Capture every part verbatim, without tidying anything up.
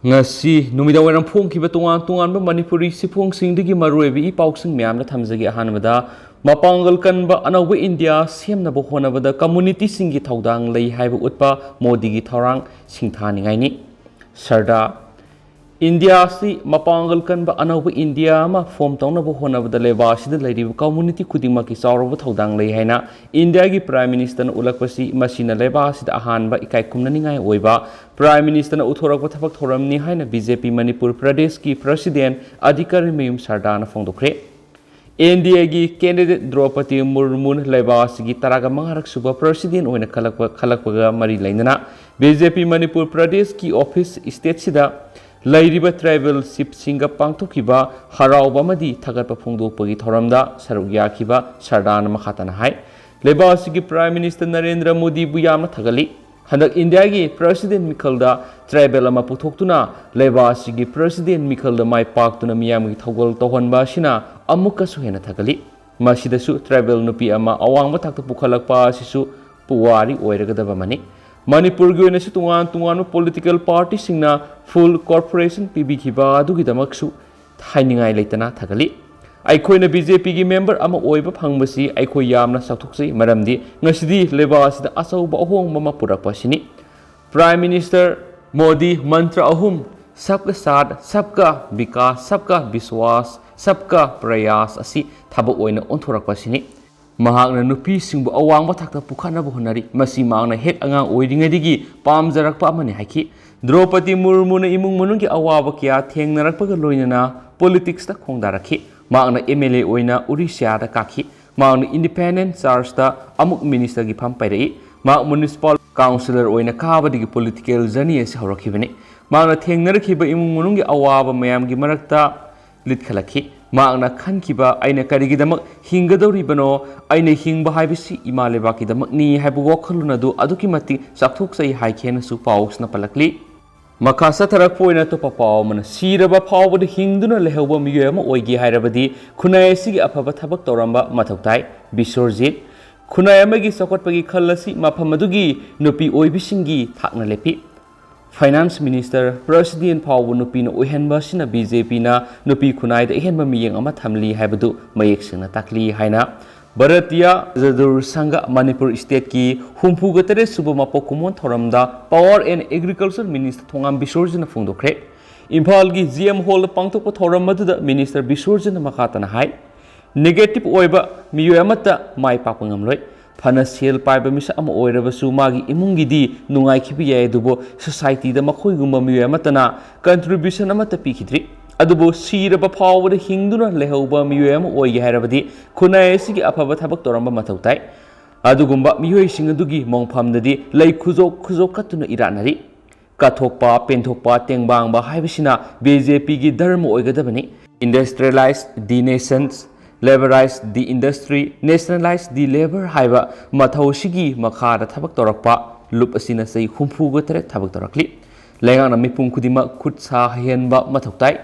ꯉꯁꯤ ꯅꯨꯃꯤꯗꯥꯡ ꯋꯥꯏꯔꯝ ꯐꯣꯡꯈꯤꯕ ꯇꯣꯉꯥꯟ ꯇꯣꯉꯥꯟꯕ ꯃꯅꯤꯄꯨꯔꯤ ꯁꯤꯐꯣꯡꯁꯤꯡꯗꯒꯤ ꯃꯔꯨꯑꯣꯏꯕ ꯏ ꯄꯥꯎꯁꯤꯡ ꯃꯌꯥꯝꯗ ꯊꯝꯖꯒꯦ꯫ ꯑꯍꯥꯟꯕꯗ, ꯃꯄꯥꯡꯒꯜ ꯀꯟꯕ ꯑꯅꯧꯕ ꯏꯟꯗꯤꯌꯥ ꯁꯦꯝꯅꯕ ꯍꯣꯠꯅꯕꯗ ꯀꯝꯃꯨꯅꯤꯇꯤꯁꯤꯡꯒꯤ ꯊꯧꯗꯥꯡ ꯂꯩ ꯍꯥꯏꯕ ꯎꯠꯄ ꯃꯣꯗꯤꯒꯤ ꯊꯧꯔꯥꯡ ꯁꯤꯡꯊꯥꯅꯤꯡꯉꯥꯏꯅꯤ꯫ ꯁꯔꯗꯥ, ꯏꯟꯗꯤꯌꯥ ꯑꯁꯤ ꯃꯄꯥꯡꯒꯜ ꯀꯟꯕ ꯑꯅꯧꯕ ꯏꯟꯗꯤꯌꯥ ꯑꯃ ꯐꯣꯝ ꯇꯧꯅꯕ ꯍꯣꯠꯅꯕꯗ ꯂꯩꯕꯥꯛ ꯑꯁꯤꯗ ꯂꯩꯔꯤꯕ ꯀꯝꯃꯨꯅꯤꯇꯤ ꯈꯨꯗꯤꯡꯃꯛꯀꯤ ꯆꯥꯎꯔꯕ ꯊꯧꯗꯥꯡ ꯂꯩ ꯍꯥꯏꯅ ꯏꯟꯗꯤꯌꯥꯒꯤ ꯄ꯭ꯔꯥꯏꯝ ꯃꯤꯅꯤꯁꯇꯔꯅ ꯎꯠꯂꯛꯄꯁꯤ, ꯃꯁꯤꯅ ꯂꯩꯕꯥꯛ ꯑꯁꯤꯗ ꯑꯍꯥꯟꯕ ꯏꯀꯥꯏ ꯈꯨꯝꯅꯅꯤꯡꯉꯥꯏ ꯑꯣꯏꯕ ꯄ꯭ꯔꯥꯏꯝ ꯃꯤꯅꯤꯁꯇꯔꯅ ꯎꯠꯊꯣꯔꯛꯄ ꯊꯕꯛ ꯊꯧꯔꯝꯅꯤ ꯍꯥꯏꯅ ꯕꯤ ꯖꯦ ꯄꯤ ꯃꯅꯤꯄꯨꯔ ꯄ꯭ꯔꯗꯦꯁꯀꯤ ꯄ꯭ꯔꯁꯤꯗꯦꯟ ꯑꯙꯤꯀꯥꯔꯤꯃꯌꯨꯝ ꯁꯔꯗꯥꯅ ꯐꯣꯡꯗꯣꯛꯈ꯭ꯔꯦ꯫ ꯑꯦꯟ ꯗꯤ ꯑꯦꯒꯤ ꯀꯦꯟꯗꯤꯗꯦꯠ ꯗ꯭ꯔꯧꯄꯗꯤ ꯃꯨꯔꯃꯨꯅ ꯂꯩꯕꯥꯛ ꯑꯁꯤꯒꯤ ꯇꯔꯥꯒ ꯃꯉꯥꯔꯛ ꯁꯨꯕ ꯄ꯭ꯔꯁꯤꯗꯦꯟ ꯑꯣꯏꯅ ꯈꯜꯂꯛꯄ, ꯈꯜꯂꯛꯄꯒ ꯃꯔꯤ ꯂꯩꯅꯅ ꯕꯤ ꯖꯦ ꯄꯤ ꯃꯅꯤꯄꯨꯔ ꯄ꯭ꯔꯗꯦꯁꯀꯤ ꯑꯣꯐꯤꯁ ꯁ꯭ꯇꯦꯠꯁꯤꯗ ꯂꯩꯔꯤꯕ ꯇ꯭ꯔꯥꯏꯕꯦꯜ ꯆꯤꯐꯁꯤꯡꯒ ꯄꯥꯡꯊꯣꯛꯈꯤꯕ ꯍꯔꯥꯎꯕ ꯑꯃꯗꯤ ꯊꯥꯒꯠꯄ ꯐꯣꯡꯗꯣꯛꯄꯒꯤ ꯊꯧꯔꯝꯗ ꯁꯔꯨꯛ ꯌꯥꯈꯤꯕ ꯁꯔꯗꯥꯅ ꯃꯈꯥ ꯇꯥꯅ ꯍꯥꯏ, ꯂꯩꯕꯥꯛ ꯑꯁꯤꯒꯤ ꯄ꯭ꯔꯥꯏꯝ ꯃꯤꯅꯤꯁꯇꯔ ꯅꯔꯦꯟꯗ꯭ꯔ ꯃꯣꯗꯤꯕꯨ ꯌꯥꯝꯅ ꯊꯥꯒꯠꯂꯤ꯫ ꯍꯟꯗꯛ ꯏꯟꯗꯤꯌꯥꯒꯤ ꯄ꯭ꯔꯁꯤꯗꯦꯟ ꯃꯤꯈꯜꯗ ꯇ꯭ꯔꯥꯏꯕꯦꯜ ꯑꯃ ꯄꯨꯊꯣꯛꯇꯨꯅ ꯂꯩꯕꯥꯛ ꯑꯁꯤꯒꯤ ꯄ꯭ꯔꯁꯤꯗꯦꯟ ꯃꯤꯈꯜꯗ ꯃꯥꯏ ꯄꯥꯛꯇꯨꯅ ꯃꯤꯌꯥꯝꯒꯤ ꯊꯧꯒꯜ ꯇꯧꯍꯟꯕ ꯑꯁꯤꯅ ꯑꯃꯨꯛꯀꯁꯨ ꯍꯦꯟꯅ ꯊꯥꯒꯠꯂꯤ꯫ ꯃꯁꯤꯗꯁꯨ ꯇ꯭ꯔꯥꯏꯕꯦꯜ ꯅꯨꯄꯤ ꯑꯃ ꯑꯋꯥꯡꯕ ꯊꯥꯛꯇ ꯄꯨꯈꯠꯂꯛꯄ ꯑꯁꯤꯁꯨ ꯄꯨꯋꯥꯔꯤ ꯑꯣꯏꯔꯒꯗꯕ ꯑꯃꯅꯤ꯫ ꯃꯅꯤꯄꯨꯔꯒꯤ ꯑꯣꯏꯅꯁꯨ ꯇꯣꯉꯥꯟ ꯇꯣꯉꯥꯟꯕ ꯄꯣꯂꯤꯇꯤꯀꯦꯜ ꯄꯥꯔꯇꯤꯁꯤꯡꯅ ꯐꯨꯜ ꯀꯣꯔꯄꯣꯔꯦꯁꯟ ꯄꯤꯕꯤꯈꯤꯕ ꯑꯗꯨꯒꯤꯗꯃꯛꯁꯨ ꯍꯥꯏꯅꯤꯡꯉꯥꯏ ꯂꯩꯇꯅ ꯊꯥꯒꯠꯂꯤ꯫ ꯑꯩꯈꯣꯏꯅ ꯕꯤ ꯖꯦ ꯄꯤꯒꯤ ꯃꯦꯝꯕꯔ ꯑꯃ ꯑꯣꯏꯕ ꯐꯪꯕꯁꯤ ꯑꯩꯈꯣꯏ ꯌꯥꯝꯅ ꯆꯥꯎꯊꯣꯛꯆꯩ, ꯃꯔꯝꯗꯤ ꯉꯁꯤꯗꯤ ꯂꯩꯕꯥꯛ ꯑꯁꯤꯗ ꯑꯆꯧꯕ ꯑꯍꯣꯡꯕ ꯑꯃ ꯄꯨꯔꯛꯄ ꯑꯁꯤꯅꯤ꯫ ꯄ꯭ꯔꯥꯏꯝ ꯃꯤꯅꯤꯁꯇꯔ ꯃꯣꯗꯤ ꯃꯟꯇ꯭ꯔ ꯑꯍꯨꯝ, ꯁꯕꯀꯥ ꯁꯥꯊ, ꯁꯕꯀꯥ ꯕꯤꯀꯥꯁ, ꯁꯕꯀꯥ ꯕꯤꯁꯋꯥꯁ, ꯁꯕꯀꯥ ꯄ꯭ꯔꯌꯥꯁ ꯑꯁꯤ ꯊꯕꯛ ꯑꯣꯏꯅ ꯑꯣꯟꯊꯣꯔꯛꯄ ꯑꯁꯤꯅꯤ꯫ ꯃꯍꯥꯛꯅ ꯅꯨꯄꯤꯁꯤꯡꯕꯨ ꯑꯋꯥꯡꯕ ꯊꯥꯛꯇ ꯄꯨꯈꯠꯅꯕ ꯍꯣꯠꯅꯔꯤ꯫ ꯃꯁꯤ ꯃꯍꯥꯛꯅ ꯍꯦꯛ ꯑꯉꯥꯡ ꯑꯣꯏꯔꯤꯉꯩꯗꯒꯤ ꯄꯥꯝꯖꯔꯛꯄ ꯑꯃꯅꯤ ꯍꯥꯏꯈꯤ꯫ ꯗ꯭ꯔꯧꯄꯗꯤ ꯃꯨꯔꯃꯨꯅ ꯏꯃꯨꯡ ꯃꯅꯨꯡꯒꯤ ꯑꯋꯥꯕ ꯀꯌꯥ ꯊꯦꯡꯅꯔꯛꯄꯒ ꯂꯣꯏꯅꯅ ꯄꯣꯂꯤꯇꯤꯛꯁꯇ ꯈꯣꯡꯗꯥꯔꯛꯈꯤ꯫ ꯃꯍꯥꯛꯅ ꯑꯦꯝ ꯑꯦꯜ ꯑꯦ ꯑꯣꯏꯅ ꯎꯔꯤꯁ꯭ꯌꯥꯗ ꯀꯥꯈꯤ꯫ ꯃꯍꯥꯛꯅ ꯏꯟꯗꯤꯄꯦꯟꯗꯦꯟꯠ ꯆꯔꯆꯇ ꯑꯃꯨꯛ ꯃꯤꯅꯤꯁꯇꯔꯒꯤ ꯐꯝ ꯄꯥꯏꯔꯛꯏ꯫ ꯃꯍꯥꯛ ꯃ꯭ꯌꯨꯅꯤꯁꯤꯄꯥꯜ ꯀꯥꯎꯟꯁꯤꯂꯔ ꯑꯣꯏꯅ ꯀꯥꯕꯗꯒꯤ ꯄꯣꯂꯤꯇꯤꯀꯦꯜ ꯖꯔꯅꯤ ꯑꯁꯤ ꯍꯧꯔꯛꯈꯤꯕꯅꯤ꯫ ꯃꯍꯥꯛꯅ ꯊꯦꯡꯅꯔꯛꯈꯤꯕ ꯏꯃꯨꯡ ꯃꯅꯨꯡꯒꯤ ꯑꯋꯥꯕ ꯃꯌꯥꯝꯒꯤ ꯃꯔꯛꯇ ꯂꯤꯠꯈꯠꯂꯛꯈꯤ꯫ ꯃꯍꯥꯛꯅ ꯈꯟꯈꯤꯕ, "ꯑꯩꯅ ꯀꯔꯤꯒꯤꯗꯃꯛ ꯍꯤꯡꯒꯗꯧꯔꯤꯕꯅꯣ? ꯑꯩꯅ ꯍꯤꯡꯕ ꯍꯥꯏꯕꯁꯤ ꯏꯃꯥ ꯂꯩꯕꯥꯛꯀꯤꯗꯃꯛꯅꯤ" ꯍꯥꯏꯕ ꯋꯥꯈꯜꯂꯣꯟ ꯑꯗꯨ ꯑꯗꯨꯛꯀꯤ ꯃꯇꯤꯛ ꯆꯥꯎꯊꯣꯛꯆꯩ ꯍꯥꯏꯈꯤ ꯍꯥꯏꯅꯁꯨ ꯄꯥꯎꯁꯤꯅ ꯄꯜꯂꯛꯂꯤ꯫ ꯃꯈꯥ ꯆꯠꯊꯔꯛꯄ ꯑꯣꯏꯅ ꯑꯇꯣꯞꯄ ꯄꯥꯎ ꯑꯃꯅ, ꯁꯤꯔꯕ ꯐꯥꯎꯕꯗ ꯍꯤꯡꯗꯨꯅ ꯂꯩꯍꯧꯕ ꯃꯤꯑꯣꯏ ꯑꯃ ꯑꯣꯏꯒꯦ ꯍꯥꯏꯔꯕꯗꯤ ꯈꯨꯟꯅꯥꯏ ꯑꯁꯤꯒꯤ ꯑꯐꯕ ꯊꯕꯛ ꯇꯧꯔꯝꯕ ꯃꯊꯧ ꯇꯥꯏ꯫ ꯕꯤꯁ꯭ꯋꯔꯖꯤꯠ꯫ ꯈꯨꯟꯅꯥꯏ ꯑꯃꯒꯤ ꯆꯥꯎꯈꯠꯄꯒꯤ ꯈꯜ ꯑꯁꯤ ꯃꯐꯝ ꯑꯗꯨꯒꯤ ꯅꯨꯄꯤ ꯑꯣꯏꯕꯤꯁꯤꯡꯒꯤ ꯊꯥꯛꯅ ꯂꯦꯞꯄꯤ꯫ Finance Minister, President ꯐꯥꯎꯕ ꯅꯨꯄꯤꯅ ꯑꯣꯏꯍꯟꯕ ꯑꯁꯤꯅ ꯕꯤ ꯖꯦ ꯄꯤꯅ ꯅꯨꯄꯤ ꯈꯨꯟꯅꯥꯏꯗ ꯑꯍꯦꯟꯕ ꯃꯤꯠꯌꯦꯡ ꯑꯃ ꯊꯝꯂꯤ ꯍꯥꯏꯕꯗꯨ ꯃꯌꯦꯛ ꯁꯦꯡꯅ ꯇꯥꯛꯂꯤ ꯍꯥꯏꯅ ꯚꯥꯔꯇꯤꯌꯥ ꯃꯖꯗꯨꯔ ꯁꯪꯘ ꯃꯅꯤꯄꯨꯔ ꯁ꯭ꯇꯦꯠꯀꯤ ꯍꯨꯝꯐꯨꯒ ꯇꯔꯦꯠ ꯁꯨꯕ ꯃꯄꯣꯛ ꯀꯨꯝꯑꯣꯟ ꯊꯧꯔꯝꯗ Power and Agriculture Minister ꯊꯣꯉꯥꯝ ꯕꯤꯁꯣꯔꯖꯤꯅ ꯐꯣꯡꯗꯣꯛꯈ꯭ꯔꯦ꯫ ꯏꯝꯐꯥꯜꯒꯤ ꯖꯤ ꯑꯦꯝ ꯍꯣꯜꯗ ꯄꯥꯡꯊꯣꯛꯄ ꯊꯧꯔꯝ ꯑꯗꯨꯗ ꯃꯤꯅꯤꯁꯇꯔ ꯕꯤꯁꯣꯔꯖꯤꯅ ꯃꯈꯥ ꯇꯥꯅ ꯍꯥꯏ, ꯅꯦꯒꯦꯇꯤꯚ ꯑꯣꯏꯕ ꯃꯤꯑꯣꯏ ꯑꯃꯠꯇ ꯃꯥꯏ ꯄꯥꯛꯄ ꯉꯝꯂꯣꯏ꯫ ꯐꯅ ꯁꯦꯜ ꯄꯥꯏꯕ ꯃꯤꯁꯛ ꯑꯃ ꯑꯣꯏꯔꯕꯁꯨ ꯃꯥꯒꯤ ꯏꯃꯨꯡꯒꯤꯗꯤ ꯅꯨꯡꯉꯥꯏꯈꯤꯕ ꯌꯥꯏ, ꯑꯗꯨꯕꯨ ꯁꯣꯁꯥꯏꯇꯤꯗ ꯃꯈꯣꯏꯒꯨꯝꯕ ꯃꯤꯑꯣꯏ ꯑꯃꯠꯇꯅ ꯀꯟꯇ꯭ꯔꯤꯕ꯭ꯌꯨꯁꯟ ꯑꯃꯠꯇ ꯄꯤꯈꯤꯗ꯭ꯔꯤ꯫ ꯑꯗꯨꯕꯨ ꯁꯤꯔꯕ ꯐꯥꯎꯕꯗ ꯍꯤꯡꯗꯨꯅ ꯂꯩꯍꯧꯕ ꯃꯤꯑꯣꯏ ꯑꯃ ꯑꯣꯏꯒꯦ ꯍꯥꯏꯔꯕꯗꯤ ꯈꯨꯟꯅꯥꯏ ꯑꯁꯤꯒꯤ ꯑꯐꯕ ꯊꯕꯛ ꯇꯧꯔꯝꯕ ꯃꯊꯧ ꯇꯥꯏ꯫ ꯑꯗꯨꯒꯨꯝꯕ ꯃꯤꯑꯣꯏꯁꯤꯡ ꯑꯗꯨꯒꯤ ꯃꯣꯡꯐꯝꯗꯗꯤ ꯂꯩ ꯈꯨꯖꯣꯛ ꯈꯨꯖꯣꯛ ꯀꯠꯇꯨꯅ ꯏꯔꯥꯠꯅꯔꯤ꯫ ꯀꯠꯊꯣꯛꯄ, ꯄꯦꯟꯊꯣꯛꯄ, ꯇꯦꯡꯕꯥꯡꯕ ꯍꯥꯏꯕꯁꯤꯅ ꯕꯤ ꯖꯦ ꯄꯤꯒꯤ ꯙꯔꯃ ꯑꯣꯏꯒꯗꯕꯅꯤ꯫ Industrialize the nations, laborize the industry, nationalize the labor ꯍꯥꯏꯕ ꯃꯊꯧꯁꯤꯒꯤ ꯃꯈꯥꯗ ꯊꯕꯛ ꯇꯧꯔꯛꯄ ꯂꯨꯞ ꯑꯁꯤꯅ ꯆꯍꯤ ꯍꯨꯝꯐꯨꯒ ꯇꯔꯦꯠ ꯊꯕꯛ ꯇꯧꯔꯛꯂꯤ꯫ ꯂꯩꯉꯥꯛꯅ ꯃꯤꯄꯨꯝ ꯈꯨꯗꯤꯡꯃꯛ ꯈꯨꯠ ꯁꯥ ꯍꯩꯍꯟꯕ ꯃꯊꯧ ꯇꯥꯏ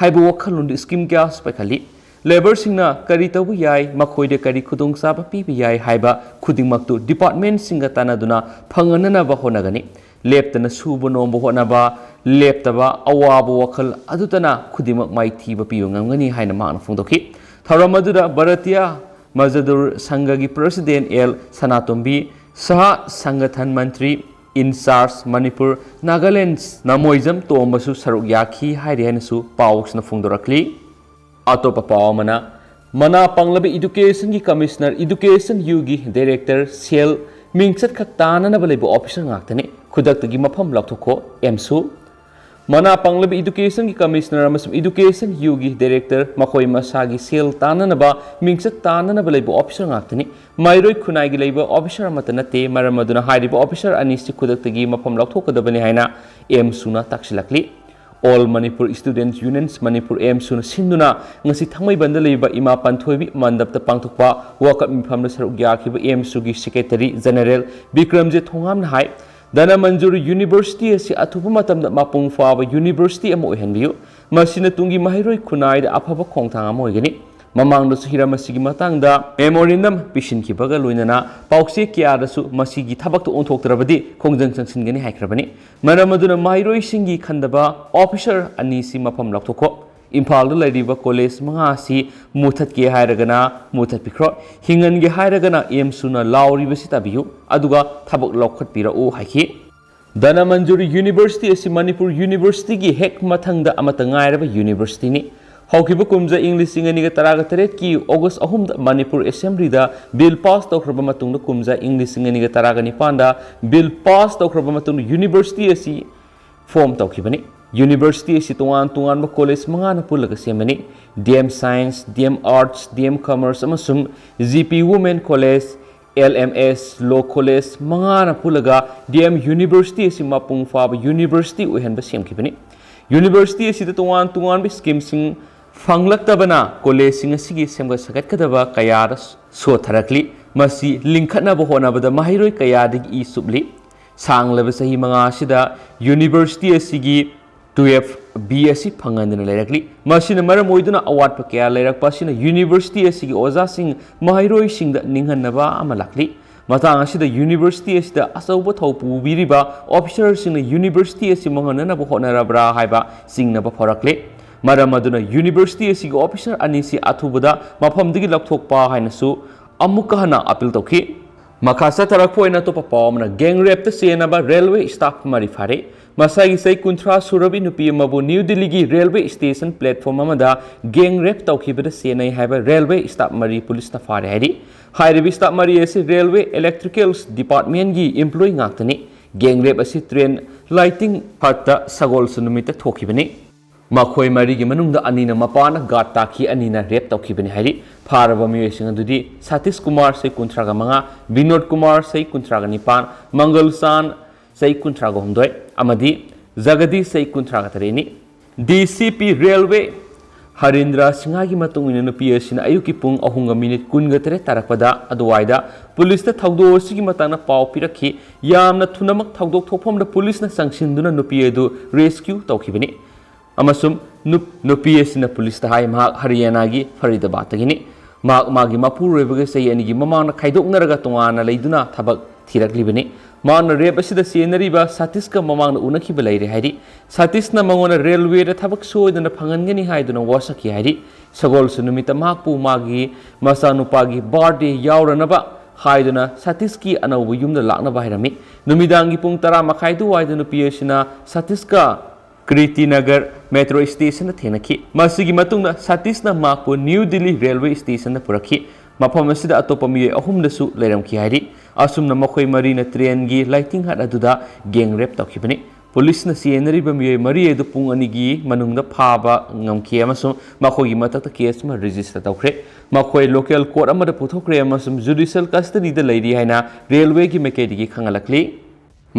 ꯍꯥꯏꯕ ꯋꯥꯈꯜꯂꯣꯟꯗꯨ ꯁ꯭ꯀꯤꯝ ꯀꯌꯥꯁꯨ ꯄꯥꯏꯈꯠꯂꯤ꯫ ꯂꯦꯕꯔꯁꯤꯡꯅ ꯀꯔꯤ ꯇꯧꯕ ꯌꯥꯏ, ꯃꯈꯣꯏꯗ ꯀꯔꯤ ꯈꯨꯗꯣꯡꯆꯥꯕ ꯄꯤꯕ ꯌꯥꯏ ꯍꯥꯏꯕ ꯈꯨꯗꯤꯡꯃꯛꯇꯨ ꯗꯤꯄꯥꯔꯠꯃꯦꯟꯁꯤꯡꯒ ꯇꯥꯟꯅꯗꯨꯅ ꯐꯪꯍꯟꯅꯅꯕ ꯍꯣꯠꯅꯒꯅꯤ꯫ ꯂꯦꯞꯇꯅ ꯁꯨꯕ ꯅꯣꯝꯕ ꯍꯣꯠꯅꯕ, ꯂꯦꯞꯇꯕ ꯑꯋꯥꯕ ꯋꯥꯈꯜ ꯑꯗꯨꯇꯅ ꯈꯨꯗꯤꯡꯃꯛ ꯃꯥꯏꯊꯤꯕ ꯄꯤꯕ ꯉꯝꯒꯅꯤ ꯍꯥꯏꯅ ꯃꯍꯥꯛꯅ ꯐꯣꯡꯗꯣꯛꯈꯤ꯫ ꯊꯧꯔꯝ ꯑꯗꯨꯗ ꯚꯥꯔꯇꯤꯌꯥ ꯃꯖꯗꯨꯔ ꯁꯪꯘꯒꯤ ꯄ꯭ꯔꯁꯤꯗꯦꯟ ꯑꯦꯜ ꯁꯅꯥꯇꯣꯝꯕꯤ ꯁꯍꯥ, ꯁꯪꯒꯊꯟ ꯃꯟꯇ꯭ꯔꯤ ꯏꯟꯆꯥꯔꯖ ꯃꯅꯤꯄꯨꯔ, ꯅꯥꯒꯥꯂꯦꯟꯗ ꯅꯃꯣꯏꯖꯝ ꯇꯣꯝꯕꯁꯨ ꯁꯔꯨꯛ ꯌꯥꯈꯤ ꯍꯥꯏꯔꯤ ꯍꯥꯏꯅꯁꯨ ꯄꯥꯎꯁꯤꯅ ꯐꯣꯡꯗꯣꯔꯛꯂꯤ꯫ ꯑꯇꯣꯞꯄ ꯄꯥꯎ ꯑꯃꯅ, ꯃꯅꯥ ꯄꯪꯂꯕ ꯏꯗꯨꯀꯦꯁꯟꯒꯤ ꯀꯃꯤꯁꯅꯔ, ꯏꯗꯨꯀꯦꯁꯟ ꯌꯨꯒꯤ ꯗꯥꯏꯔꯦꯛꯇꯔ, ꯁꯦꯜ, ꯃꯤꯡꯆꯠ ꯈꯛ ꯇꯥꯅꯅꯕ ꯂꯩꯕ ꯑꯣꯐꯤꯁꯔ ꯉꯥꯛꯇꯅꯤ, ꯈꯨꯗꯛꯇꯒꯤ ꯃꯐꯝ ꯂꯧꯊꯣꯛꯈꯣ, ꯑꯦꯝꯁꯨ꯫ ꯃꯅꯥ ꯄꯪꯂꯕ ꯏꯗꯨꯀꯦꯁꯟꯒꯤ ꯀꯃꯤꯁꯅꯔ ꯑꯃꯁꯨꯡ ꯏꯗꯨꯀꯦꯁꯟ ꯌꯨꯒꯤ ꯗꯥꯏꯔꯦꯛꯇꯔ ꯃꯈꯣꯏ ꯃꯁꯥꯒꯤ ꯁꯦꯜ ꯇꯥꯅꯅꯕ, ꯃꯤꯡꯆꯠ ꯇꯥꯅꯅꯕ ꯂꯩꯕ ꯑꯣꯐꯤꯁꯔ ꯉꯥꯛꯇꯅꯤ꯫ ꯃꯍꯩꯔꯣꯏ ꯈꯨꯟꯅꯥꯏꯒꯤ ꯂꯩꯕ ꯑꯣꯐꯤꯁꯔ ꯑꯃꯠꯇ ꯅꯠꯇꯦ꯫ ꯃꯔꯝ ꯑꯗꯨꯅ ꯍꯥꯏꯔꯤꯕ ꯑꯣꯐꯤꯁꯔ ꯑꯅꯤꯁꯤ ꯈꯨꯗꯛꯇꯒꯤ ꯃꯐꯝ ꯂꯧꯊꯣꯛꯀꯗꯕꯅꯤ ꯍꯥꯏꯅ ꯑꯦꯝꯁꯨꯅ ꯇꯥꯛꯁꯤꯜꯂꯛꯂꯤ꯫ All Manipur Students Unions Manipur, ꯑꯦꯝꯁꯨꯅ ꯁꯤꯟꯗꯨꯅ ꯉꯁꯤ ꯊꯥꯡꯃꯩꯕꯟꯗ ꯂꯩꯕ ꯏꯃꯥ ꯄꯟꯊꯣꯏꯕꯤ ꯃꯟꯗꯞꯇ ꯄꯥꯡꯊꯣꯛꯄ ꯋꯥꯀꯠ ꯃꯤꯐꯝꯗ ꯁꯔꯨꯛ ꯌꯥꯈꯤꯕ ꯑꯦꯝꯁꯨꯒꯤ ꯁꯦꯀ꯭ꯔꯦꯇꯔꯤ ꯖꯦꯅꯔꯦꯜ ꯕꯤꯀ꯭ꯔꯝꯖꯤꯠ ꯊꯣꯉꯥꯝꯅ ꯍꯥꯏ, ꯙꯅꯃꯟꯖꯨꯔ ꯌꯨꯅꯤꯚꯔꯁꯤꯇꯤ ꯑꯁꯤ ꯑꯊꯨꯕ ꯃꯇꯝꯗ ꯃꯄꯨꯡ ꯐꯥꯕ ꯌꯨꯅꯤꯚꯔꯁꯤꯇꯤ ꯑꯃ ꯑꯣꯏꯍꯟꯕꯤꯌꯨ꯫ ꯃꯁꯤꯅ ꯇꯨꯡꯒꯤ ꯃꯍꯩꯔꯣꯏ ꯈꯨꯟꯅꯥꯏꯗ ꯑꯐꯕ ꯈꯣꯡꯊꯥꯡ ꯑꯃ ꯑꯣꯏꯒꯅꯤ꯫ ꯃꯃꯥꯡꯗꯁꯨ ꯍꯤꯔꯝ ꯑꯁꯤꯒꯤ ꯃꯇꯥꯡꯗ memorandum ꯄꯤꯁꯤꯟꯈꯤꯕꯒ ꯂꯣꯏꯅꯅ ꯄꯥꯎꯆꯦ ꯀꯌꯥꯗꯁꯨ ꯃꯁꯤꯒꯤ ꯊꯕꯛꯇ ꯑꯣꯟꯊꯣꯛꯇ꯭ꯔꯕꯗꯤ ꯈꯣꯡꯖꯪ ꯆꯪꯁꯤꯟꯒꯅꯤ ꯍꯥꯏꯈ꯭ꯔꯕꯅꯤ꯫ ꯃꯔꯝ ꯑꯗꯨꯅ ꯃꯍꯩꯔꯣꯏꯁꯤꯡꯒꯤ ꯈꯟꯗꯕ officer ꯑꯅꯤꯁꯤ ꯃꯐꯝ ꯂꯧꯊꯣꯛꯈꯣ꯫ ꯏꯝꯐꯥꯜꯗ ꯂꯩꯔꯤꯕ college ꯃꯉꯥ ꯑꯁꯤ ꯃꯨꯊꯠꯀꯦ ꯍꯥꯏꯔꯒꯅ ꯃꯨꯊꯠꯄꯤꯈ꯭ꯔꯣ, ꯍꯤꯡꯍꯟꯒꯦ ꯍꯥꯏꯔꯒꯅ ꯑꯦꯝ ꯁꯨꯅ ꯂꯥꯎꯔꯤꯕꯁꯤ ꯇꯥꯕꯤꯌꯨ, ꯑꯗꯨꯒ ꯊꯕꯛ ꯂꯧꯈꯠꯄꯤꯔꯛꯎ ꯍꯥꯏꯈꯤ꯫ ꯙꯅꯃꯟꯖꯨꯔꯤ University ꯑꯁꯤ ꯃꯅꯤꯄꯨꯔ Universityꯒꯤ ꯍꯦꯛ ꯃꯊꯪꯗ ꯑꯃꯠꯇ ꯉꯥꯏꯔꯕ universityꯅꯤ꯫ ꯍꯧꯈꯤꯕ ꯀꯨꯝꯖꯥ ꯏꯪ ꯂꯤꯁꯤꯡ ꯑꯅꯤꯒ ꯇꯔꯥꯒ ꯇꯔꯦꯠꯀꯤ August ꯑꯍꯨꯝꯗ ꯃꯅꯤꯄꯨꯔ Assemblyꯗ bill pass ꯇꯧꯈ꯭ꯔꯕ ꯃꯇꯨꯡꯗ ꯀꯨꯝꯖꯥ ꯏꯪ ꯂꯤꯁꯤꯡ ꯑꯅꯤꯒ ꯇꯔꯥꯒ ꯅꯤꯄꯥꯟꯗ bill pass ꯇꯧꯈ꯭ꯔꯕ ꯃꯇꯨꯡꯗ university ꯑꯁꯤ form ꯇꯧꯈꯤꯕꯅꯤ꯫ University ꯑꯁꯤ ꯇꯣꯉꯥꯟ ꯇꯣꯉꯥꯟꯕ college ꯃꯉꯥꯅ ꯄꯨꯜꯂꯒ ꯁꯦꯝꯕꯅꯤ꯫ D M Science, D M Arts, D M Commerce ꯑꯃꯁꯨꯡ G P Women College, L M S Law College ꯃꯉꯥꯅ ꯄꯨꯜꯂꯒ D M University ꯑꯁꯤ ꯃꯄꯨꯡ ꯐꯥꯕ university ꯑꯣꯏꯍꯟꯕ ꯁꯦꯝꯈꯤꯕꯅꯤ꯫ University ꯑꯁꯤꯗ ꯇꯣꯉꯥꯟ ꯇꯣꯉꯥꯟꯕ schemeꯁꯤꯡ ꯐꯪꯂꯛꯇꯕꯅ collegeꯁꯤꯡ ꯑꯁꯤꯒꯤ ꯁꯦꯝꯒꯠ ꯁꯥꯒꯠꯀꯗꯕ ꯀꯌꯥꯗ ꯁꯣꯠꯊꯔꯛꯂꯤ꯫ ꯃꯁꯤ ꯂꯤꯡꯈꯠꯅꯕ ꯍꯣꯠꯅꯕꯗ ꯃꯍꯩꯔꯣꯏ ꯀꯌꯥꯗꯒꯤ ꯏ ꯆꯨꯞꯂꯤ꯫ ꯁꯥꯡꯂꯕ ꯆꯍꯤ ꯃꯉꯥ ꯑꯁꯤꯗ university ꯑꯁꯤꯒꯤ twelve B ꯑꯁꯤ ꯐꯪꯍꯟꯗꯅ ꯂꯩꯔꯛꯂꯤ꯫ ꯃꯁꯤꯅ ꯃꯔꯝ ꯑꯣꯏꯗꯨꯅ ꯑꯋꯥꯠꯄ ꯀꯌꯥ ꯂꯩꯔꯛꯄ ꯑꯁꯤꯅ university ꯑꯁꯤꯒꯤ ꯑꯣꯖꯥꯁꯤꯡ ꯃꯍꯩꯔꯣꯏꯁꯤꯡꯗ ꯅꯤꯡꯍꯟꯅꯕ ꯑꯃ ꯂꯥꯛꯂꯤ꯫ ꯃꯇꯥꯡ ꯑꯁꯤꯗ university ꯑꯁꯤꯗ ꯑꯆꯧꯕ ꯊꯧ ꯄꯨꯕꯤꯔꯤꯕ officerꯁꯤꯡꯅ university ꯑꯁꯤ ꯃꯥꯡꯍꯟꯅꯅꯕ ꯍꯣꯠꯅꯔꯕ꯭ꯔꯥ ꯍꯥꯏꯕ ꯆꯤꯡꯅꯕ ꯐꯥꯎꯔꯛꯂꯤ꯫ ꯃꯔꯝ ꯑꯗꯨꯅ university ꯑꯁꯤꯒꯤ officer ꯑꯅꯤꯁꯤ ꯑꯊꯨꯕꯗ ꯃꯐꯝꯗꯒꯤ ꯂꯧꯊꯣꯛꯄ ꯍꯥꯏꯅꯁꯨ ꯑꯃꯨꯛꯀ ꯍꯟꯅ appeal ꯇꯧꯈꯤ꯫ ꯃꯈꯥ ꯆꯠꯊꯔꯛꯄ ꯑꯣꯏꯅ ꯑꯇꯣꯞꯄ ꯄꯥꯎ ꯑꯃꯅ, gang rapeꯇ ꯆꯦꯟꯅꯕ railway staff ꯃꯔꯤ ꯐꯥꯔꯦ꯫ ꯃꯁꯥꯒꯤ ꯆꯍꯤ ꯀꯨꯟꯊ꯭ꯔꯥ ꯁꯨꯔꯕꯤ ꯅꯨꯄꯤ ꯑꯃꯕꯨ ꯅ꯭ꯌꯨ ꯗꯤꯜꯂꯤꯒꯤ railway station platform ꯑꯃꯗ gang rape ꯇꯧꯈꯤꯕꯗ ꯆꯦꯟꯅꯩ ꯍꯥꯏꯕ railway staff ꯃꯔꯤ ꯄꯨꯂꯤꯁꯅ ꯐꯥꯔꯦ ꯍꯥꯏꯔꯤ꯫ ꯍꯥꯏꯔꯤꯕ staff ꯃꯔꯤ ꯑꯁꯤ railway electricals departmentꯀꯤ employee ꯉꯥꯛꯇꯅꯤ꯫ Gang rape ꯑꯁꯤ train lighting ꯍꯠꯇ ꯁꯒꯣꯜꯁꯦꯟ ꯅꯨꯃꯤꯠꯇ ꯊꯣꯛꯈꯤꯕꯅꯤ꯫ ꯃꯈꯣꯏ ꯃꯔꯤꯒꯤ ꯃꯅꯨꯡꯗ ꯑꯅꯤꯅ ꯃꯄꯥꯅ guard ꯇꯥꯈꯤ, ꯑꯅꯤꯅ rape ꯇꯧꯈꯤꯕꯅꯤ ꯍꯥꯏꯔꯤ꯫ ꯐꯥꯔꯕ ꯃꯤꯑꯣꯏꯁꯤꯡ ꯑꯗꯨꯗꯤ ꯁꯇꯤꯁ ꯀꯨꯃꯥꯔ, ꯆꯍꯤ ꯀꯨꯟꯊ꯭ꯔꯥꯒ ꯃꯉꯥ, ꯕꯤꯅꯣꯗ ꯀꯨꯃꯥꯔ, ꯆꯍꯤ ꯀꯨꯟꯊ꯭ꯔꯥꯒ ꯅꯤꯄꯥꯟ, ꯃꯪꯒꯜ ꯆꯥꯟ, ꯆꯍꯤ ꯀꯨꯟꯊ꯭ꯔꯥꯒ ꯍꯨꯝꯗꯣꯏ, ꯑꯃꯗꯤ ꯖꯒꯗꯤꯁ, ꯆꯍꯤ ꯀꯨꯟꯊ꯭ꯔꯥꯒ ꯇꯔꯦꯠꯅꯤ꯫ D C P railway ꯍꯔꯤꯟꯗ꯭ꯔ ꯁꯤꯡꯍꯒꯤ ꯃꯇꯨꯡ ꯏꯟꯅ ꯅꯨꯄꯤ ꯑꯁꯤꯅ ꯑꯌꯨꯛꯀꯤ ꯄꯨꯡ ꯑꯍꯨꯝꯒ minute ꯀꯨꯟꯒ ꯇꯔꯦꯠ ꯇꯥꯔꯛꯄꯗ ꯑꯗꯨꯋꯥꯏꯗ ꯄꯨꯂꯤꯁꯇ ꯊꯧꯗꯣꯛ ꯑꯁꯤꯒꯤ ꯃꯇꯥꯡꯗ ꯄꯥꯎ ꯄꯤꯔꯛꯈꯤ꯫ ꯌꯥꯝꯅ ꯊꯨꯅꯃꯛ ꯊꯧꯗꯣꯛ ꯊꯣꯛꯐꯝꯗ ꯄꯨꯂꯤꯁꯅ ꯆꯪꯁꯤꯟꯗꯨꯅ ꯅꯨꯄꯤ ꯑꯗꯨ rescue ꯇꯧꯈꯤꯕꯅꯤ꯫ ꯑꯃꯁꯨꯡ ꯅꯨꯞ-, ꯅꯨꯄꯤ ꯑꯁꯤꯅ ꯄꯨꯂꯤꯁꯇ ꯍꯥꯏ, ꯃꯍꯥꯛ ꯍꯔꯤꯌꯥꯅꯥꯒꯤ ꯐꯔꯤꯗꯥꯕꯥꯗꯇꯒꯤꯅꯤ꯫ ꯃꯍꯥꯛ ꯃꯥꯒꯤ ꯃꯄꯨꯔꯣꯏꯕꯒ ꯆꯍꯤ ꯑꯅꯤꯒꯤ ꯃꯃꯥꯡꯗ ꯈꯥꯏꯗꯣꯛꯅꯔꯒ ꯇꯣꯉꯥꯟꯅ ꯂꯩꯗꯨꯅ ꯊꯕꯛ ꯊꯤꯔꯛꯂꯤꯕꯅꯤ꯫ ꯃꯍꯥꯛꯅ ꯔꯦꯞ ꯑꯁꯤꯗ ꯆꯦꯟꯅꯔꯤꯕ ꯁꯇꯤꯁꯀ ꯃꯃꯥꯡꯗ ꯎꯅꯈꯤꯕ ꯂꯩꯔꯦ ꯍꯥꯏꯔꯤ꯫ ꯁꯇꯤꯁꯅ ꯃꯉꯣꯟꯗ ꯔꯦꯜꯋꯦꯗ ꯊꯕꯛ ꯁꯣꯏꯗꯅ ꯐꯪꯍꯟꯒꯅꯤ ꯍꯥꯏꯗꯨꯅ ꯋꯥꯁꯛꯈꯤ ꯍꯥꯏꯔꯤ꯫ ꯁꯒꯣꯜꯁꯦꯟ ꯅꯨꯃꯤꯠꯇ ꯃꯍꯥꯛꯄꯨ ꯃꯥꯒꯤ ꯃꯆꯥꯅꯨꯄꯥꯒꯤ ꯕꯥꯔꯗꯦ ꯌꯥꯎꯔꯅꯕ ꯍꯥꯏꯗꯨꯅ ꯁꯇꯤꯁꯀꯤ ꯑꯅꯧꯕ ꯌꯨꯝꯗ ꯂꯥꯛꯅꯕ ꯍꯥꯏꯔꯝꯃꯤ꯫ ꯅꯨꯃꯤꯗꯥꯡꯒꯤ ꯄꯨꯡ ꯇꯔꯥ ꯃꯈꯥꯏ ꯑꯗꯨꯋꯥꯏꯗ ꯅꯨꯄꯤ ꯑꯁꯤꯅ ꯁꯇꯤꯁꯀ ꯀ꯭ꯔꯤꯇꯤ ꯅꯒꯔ ꯃꯦꯇ꯭ꯔꯣ ꯁ꯭ꯇꯦꯁꯟꯗ ꯊꯦꯡꯅꯈꯤ꯫ ꯃꯁꯤꯒꯤ ꯃꯇꯨꯡꯗ ꯁꯇꯤꯁꯅ ꯃꯍꯥꯛꯄꯨ ꯅ꯭ꯌꯨ ꯗꯤꯜꯂꯤ ꯔꯦꯜꯋꯦ ꯁ꯭ꯇꯦꯁꯟꯗ ꯄꯨꯔꯛꯈꯤ꯫ ꯃꯐꯝ ꯑꯁꯤꯗ ꯑꯇꯣꯞꯄ ꯃꯤꯑꯣꯏ ꯑꯍꯨꯝꯗꯁꯨ ꯂꯩꯔꯝꯈꯤ ꯍꯥꯏꯔꯤ꯫ ꯑꯁꯨꯝꯅ ꯃꯈꯣꯏ ꯃꯔꯤꯅ ꯇ꯭ꯔꯦꯟꯒꯤ ꯂꯥꯏꯇꯤꯡ ꯍꯠ ꯑꯗꯨꯗ ꯒꯦꯡ ꯔꯦꯞ ꯇꯧꯈꯤꯕꯅꯤ꯫ ꯄꯨꯂꯤꯁꯅ ꯆꯦꯟꯅꯔꯤꯕ ꯃꯤꯑꯣꯏ ꯃꯔꯤ ꯑꯗꯨ ꯄꯨꯡ ꯑꯅꯤꯒꯤ ꯃꯅꯨꯡꯗ ꯐꯥꯕ ꯉꯝꯈꯤ ꯑꯃꯁꯨꯡ ꯃꯈꯣꯏꯒꯤ ꯃꯊꯛꯇ ꯀꯦꯁ ꯑꯃ ꯔꯦꯖꯤꯁꯇꯔ ꯇꯧꯈ꯭ꯔꯦ꯫ ꯃꯈꯣꯏ ꯂꯣꯀꯦꯜ ꯀꯣꯔꯠ ꯑꯃꯗ ꯄꯨꯊꯣꯛꯈ꯭ꯔꯦ ꯑꯃꯁꯨꯡ ꯖꯨꯗꯤꯁꯤꯌꯦꯜ ꯀꯁꯇꯗꯤꯗ ꯂꯩꯔꯤ ꯍꯥꯏꯅ ꯔꯦꯜꯋꯦꯒꯤ ꯃꯥꯏꯀꯩꯗꯒꯤ ꯈꯪꯍꯜꯂꯛꯂꯤ꯫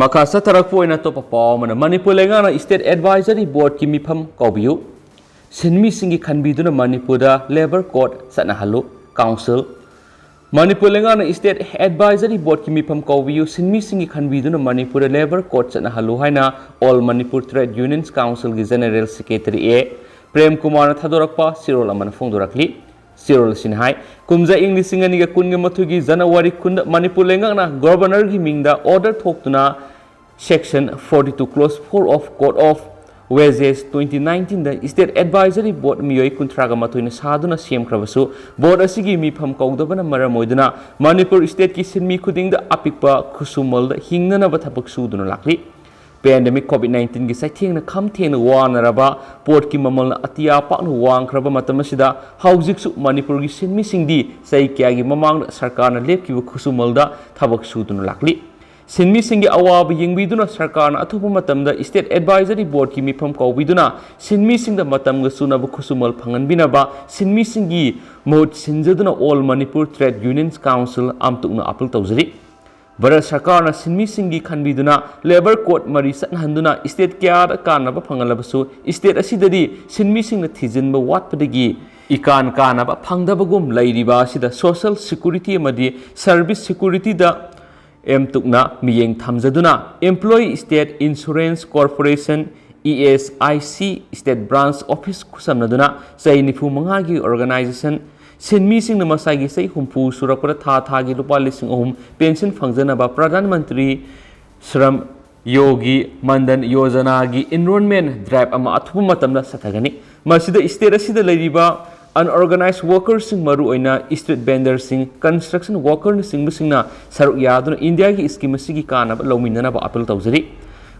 ꯃꯈꯥ ꯆꯠꯊꯔꯛꯄ ꯑꯣꯏꯅ ꯑꯇꯣꯞꯄ ꯄꯥꯎ ꯑꯃꯅ, ꯃꯅꯤꯄꯨꯔ ꯂꯩꯉꯥꯛꯅ ꯁ꯭ꯇꯦꯠ ꯑꯦꯗꯚꯥꯏꯖꯔꯤ ꯕꯣꯔꯗꯀꯤ ꯃꯤꯐꯝ ꯀꯧꯕꯤꯌꯨ, ꯁꯤꯟꯃꯤꯁꯤꯡꯒꯤ ꯈꯟꯕꯤꯗꯨꯅ ꯃꯅꯤꯄꯨꯔꯗ ꯂꯦꯕꯔ ꯀꯣꯗ ꯆꯠꯅꯍꯜꯂꯨ, ꯀꯥꯎꯟꯁꯤꯜ꯫ ꯃꯅꯤꯄꯨꯔ ꯂꯩꯉꯥꯛꯅ ꯁ꯭ꯇꯦꯠ ꯑꯦꯗꯚꯥꯏꯖꯔꯤ ꯕꯣꯔꯗꯀꯤ ꯃꯤꯐꯝ ꯀꯧꯕꯤꯌꯨ, ꯁꯤꯟꯃꯤꯁꯤꯡꯒꯤ ꯈꯟꯕꯤꯗꯨꯅ ꯃꯅꯤꯄꯨꯔꯗ ꯂꯦꯕꯔ ꯀꯣꯗ ꯆꯠꯅꯍꯜꯂꯨ ꯍꯥꯏꯅ ꯑꯣꯜ ꯃꯅꯤꯄꯨꯔ ꯇ꯭ꯔꯦꯗ ꯌꯨꯅꯤꯌꯟꯁ ꯀꯥꯎꯟꯁꯤꯜꯒꯤ ꯖꯦꯅꯦꯔꯦꯜ ꯁꯦꯀ꯭ꯔꯦꯇꯔꯤ ꯑꯦ ꯄ꯭ꯔꯦꯝ ꯀꯨꯃꯥꯔꯅ ꯊꯥꯗꯣꯔꯛꯄ ꯆꯦꯔꯣꯜ ꯑꯃꯅ ꯐꯣꯡꯗꯣꯔꯛꯂꯤ꯫ ꯆꯦꯔꯣꯜ ꯑꯁꯤꯅ ꯍꯥꯏ, ꯀꯨꯝꯖꯥ ꯏꯪ ꯂꯤꯁꯤꯡ ꯑꯅꯤꯒ ꯀꯨꯟꯒ ꯃꯥꯊꯣꯏꯒꯤ ꯖꯅꯋꯥꯔꯤ ꯀꯨꯟꯗ ꯃꯅꯤꯄꯨꯔ ꯂꯩꯉꯥꯛꯅ ꯒꯣꯚꯔꯅꯔꯒꯤ ꯃꯤꯡꯗ ꯑꯣꯔꯗꯔ ꯊꯣꯛꯇꯨꯅ Section forty two, Clause four of Code of Wages twenty nineteenꯗ ꯁ꯭ꯇꯦꯠ ꯑꯦꯗꯚꯥꯏꯖꯔꯤ ꯕꯣꯔꯗ ꯃꯤꯑꯣꯏ ꯀꯨꯟꯊ꯭ꯔꯥꯒ ꯃꯥꯊꯣꯏꯅ ꯁꯥꯗꯨꯅ ꯁꯦꯝꯈ꯭ꯔꯕꯁꯨ, ꯕꯣꯔꯗ ꯑꯁꯤꯒꯤ ꯃꯤꯐꯝ ꯀꯧꯗꯕꯅ ꯃꯔꯝ ꯑꯣꯏꯗꯨꯅ ꯃꯅꯤꯄꯨꯔ ꯁ꯭ꯇꯦꯠꯀꯤ ꯁꯤꯟꯃꯤ ꯈꯨꯗꯤꯡꯗ ꯑꯄꯤꯛꯄ ꯈꯨꯠꯁꯨꯃꯜꯗ ꯍꯤꯡꯅꯅꯕ ꯊꯕꯛ ꯁꯨꯗꯨꯅ ꯂꯥꯛꯂꯤ꯫ ꯄꯦꯟꯗꯦꯃꯤꯛ ꯀꯣꯚꯤꯗ ꯅꯥꯏꯟꯇꯤꯟꯒꯤ ꯆꯩꯊꯦꯡꯅ ꯈꯝ ꯊꯦꯡꯅ ꯋꯥꯅꯔꯕ, ꯄꯣꯠꯀꯤ ꯃꯃꯜꯅ ꯑꯇꯤꯌꯥ ꯄꯥꯛꯅ ꯋꯥꯡꯈ꯭ꯔꯕ ꯃꯇꯝ ꯑꯁꯤꯗ ꯍꯧꯖꯤꯛꯁꯨ ꯃꯅꯤꯄꯨꯔꯒꯤ ꯁꯤꯟꯃꯤꯁꯤꯡꯗꯤ ꯆꯍꯤ ꯀꯌꯥꯒꯤ ꯃꯃꯥꯡꯗ ꯁꯔꯀꯥꯔꯅ ꯂꯦꯞꯈꯤꯕ ꯈꯨꯠꯁꯨꯃꯜꯗ ꯊꯕꯛ ꯁꯨꯗꯨꯅ ꯂꯥꯛꯂꯤ꯫ ꯁꯤꯟꯃꯤꯁꯤꯡꯒꯤ ꯑꯋꯥꯕ ꯌꯦꯡꯕꯤꯗꯨꯅ ꯁꯔꯀꯥꯔꯅ ꯑꯊꯨꯕ ꯃꯇꯝꯗ ꯁ꯭ꯇꯦꯠ ꯑꯦꯗꯚꯥꯏꯖꯔꯤ ꯕꯣꯔꯗꯀꯤ ꯃꯤꯐꯝ ꯀꯧꯕꯤꯗꯨꯅ ꯁꯤꯟꯃꯤꯁꯤꯡꯗ ꯃꯇꯝꯒ ꯆꯨꯅꯕ ꯈꯨꯠꯁꯨꯃꯜ ꯐꯪꯍꯟꯕꯤꯅꯕ ꯁꯤꯟꯃꯤꯁꯤꯡꯒꯤ ꯃꯍꯨꯠ ꯁꯤꯟꯖꯗꯨꯅ all Manipur trade unions council ꯑꯝꯇꯨꯛꯅ ꯑꯥꯄꯤꯜ ꯇꯧꯖꯔꯤ꯫ ꯚꯥꯔꯠ ꯁꯔꯀꯥꯔꯅ ꯁꯤꯟꯃꯤꯁꯤꯡꯒꯤ ꯈꯟꯕꯤꯗꯨꯅ ꯂꯦꯕꯔ ꯀꯣꯗ ꯃꯔꯤ ꯆꯠꯅꯍꯟꯗꯨꯅ ꯁ꯭ꯇꯦꯠ ꯀꯌꯥꯗ ꯀꯥꯟꯅꯕ ꯐꯪꯍꯜꯂꯕꯁꯨ, ꯁ꯭ꯇꯦꯠ ꯑꯁꯤꯗꯗꯤ ꯁꯤꯟꯃꯤꯁꯤꯡꯅ ꯊꯤꯖꯤꯟꯕ ꯋꯥꯠꯄꯗꯒꯤ ꯏꯀꯥꯟ ꯀꯥꯟꯅꯕ ꯐꯪꯗꯕꯒꯨꯝ ꯂꯩꯔꯤꯕ ꯑꯁꯤꯗ ꯁꯣꯁꯤꯌꯦꯜ ꯁꯦꯀ꯭ꯌꯨꯔꯤꯇꯤ ꯑꯃꯗꯤ ꯁꯔꯚꯤꯁ ꯁꯦꯀ꯭ꯌꯨꯔꯤꯇꯤꯗ ꯑꯦꯝꯇꯨꯛꯅ ꯃꯤꯠꯌꯦꯡ ꯊꯝꯖꯗꯨꯅ Employee State Insurance Corporation, E S I C State Branch Office ꯈꯨꯠꯁꯝꯅꯗꯨꯅ ꯆꯍꯤ ꯅꯤꯐꯨ ꯃꯉꯥꯒꯤ organization ꯁꯤꯟꯃꯤꯁꯤꯡꯅ ꯃꯁꯥꯒꯤ ꯆꯍꯤ ꯍꯨꯝꯐꯨ ꯁꯨꯔꯛꯄꯗ ꯊꯥ ꯊꯥꯒꯤ ꯂꯨꯄꯥ ꯂꯤꯁꯤꯡ ꯑꯍꯨꯝ pension ꯐꯪꯖꯅꯕ Pradhan Mantri Shram Yogi Mandan Yojanaꯒꯤ enrollment drive ꯑꯃ ꯑꯊꯨꯕ ꯃꯇꯝꯗ ꯆꯠꯊꯒꯅꯤ꯫ ꯃꯁꯤꯗ state ꯑꯁꯤꯗ ꯂꯩꯔꯤꯕ unorganized workerꯁꯤꯡ, ꯃꯔꯨꯑꯣꯏꯅ street vendorꯁꯤꯡ, construction workerꯅꯆꯤꯡꯕꯁꯤꯡꯅ ꯁꯔꯨꯛ ꯌꯥꯗꯨꯅ ꯏꯟꯗꯤꯌꯥꯒꯤ scheme ꯑꯁꯤꯒꯤ ꯀꯥꯟꯅꯕ ꯂꯧꯃꯤꯟꯅꯅꯕ appeal ꯇꯧꯖꯔꯤ꯫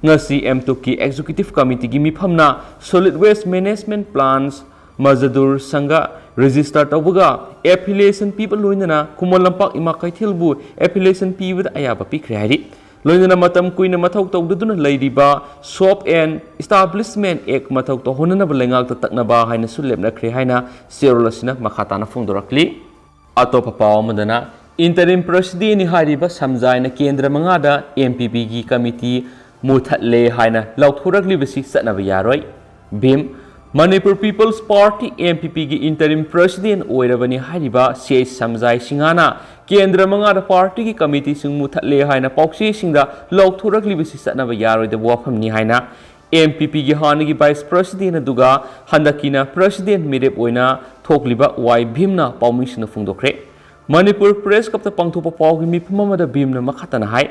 ꯉꯁꯤ ꯑꯦꯝꯇꯨꯛꯀꯤ Executive Committeeꯒꯤ ꯃꯤꯐꯝꯅ solid waste management plants ꯃꯖꯗꯨꯔ ꯁꯪꯘ register ꯇꯧꯕꯒ affiliation ꯄꯤꯕ ꯂꯣꯏꯅꯅ ꯈꯨꯃꯟ ꯂꯝꯄꯥꯛ ꯏꯃꯥ ꯀꯩꯊꯦꯜꯕꯨ affiliation ꯄꯤꯕꯗ ꯑꯌꯥꯕ ꯄꯤꯈ꯭ꯔꯦ ꯍꯥꯏꯔꯤ꯫ ꯂꯣꯏꯅꯅ ꯃꯇꯝ ꯀꯨꯏꯅ ꯃꯊꯧ ꯇꯧꯗꯗꯨꯅ ꯂꯩꯔꯤꯕ Shop and Establishment Act ꯃꯊꯧ ꯇꯧꯍꯟꯅꯅꯕ ꯂꯩꯉꯥꯛꯇ ꯇꯛꯅꯕ ꯍꯥꯏꯅꯁꯨ ꯂꯦꯞꯅꯈ꯭ꯔꯦ ꯍꯥꯏꯅ ꯆꯦꯔꯣꯜ ꯑꯁꯤꯅ ꯃꯈꯥ ꯇꯥꯅ ꯐꯣꯡꯗꯣꯔꯛꯂꯤ꯫ ꯑꯇꯣꯞꯄ ꯄꯥꯎ ꯑꯃꯗꯅ, interim presidentꯅꯤ ꯍꯥꯏꯔꯤꯕ ꯁꯝꯖꯥꯏꯅ ꯀꯦꯟꯗ꯭ꯔ ꯃꯉꯥꯗ M P Pꯒꯤ committee ꯃꯨꯊꯠꯂꯦ ꯍꯥꯏꯅ ꯂꯥꯎꯊꯣꯔꯛꯂꯤꯕꯁꯤ ꯆꯠꯅꯕ ꯌꯥꯔꯣꯏ꯫ ꯚꯤꯝ, Manipur People's Party, M P Pꯒꯤ interim president ꯑꯣꯏꯔꯕꯅꯤ ꯍꯥꯏꯔꯤꯕ ꯁꯤ ꯑꯩꯆ ꯁꯝꯖꯥꯏ ꯁꯤꯡꯍꯅ ꯀꯦꯟꯗ꯭ꯔ ꯃꯉꯥꯗ partyꯒꯤ committeeꯁꯤꯡ ꯃꯨꯊꯠꯂꯦ ꯍꯥꯏꯅ ꯄꯥꯎꯆꯦꯁꯤꯡꯗ ꯂꯥꯎꯊꯣꯔꯛꯂꯤꯕꯁꯤ ꯆꯠꯅꯕ ꯌꯥꯔꯣꯏꯗꯕ ꯋꯥꯐꯝꯅꯤ ꯍꯥꯏꯅ M P Pꯒꯤ ꯍꯥꯟꯅꯒꯤ vice president ꯑꯗꯨꯒ ꯍꯟꯗꯛꯀꯤꯅ president ꯃꯤꯔꯦꯞ ꯑꯣꯏꯅ ꯊꯣꯛꯂꯤꯕ ꯋꯥꯏ ꯚꯤꯝꯅ ꯄꯥꯎꯃꯤꯁꯤꯡꯗ ꯐꯣꯡꯗꯣꯛꯈ꯭ꯔꯦ꯫ ꯃꯅꯤꯄꯨꯔ press clubꯇ ꯄꯥꯡꯊꯣꯛꯄ ꯄꯥꯎꯒꯤ ꯃꯤꯐꯝ ꯑꯃꯗ ꯚꯤꯝꯅ ꯃꯈꯥ ꯇꯥꯅ ꯍꯥꯏ,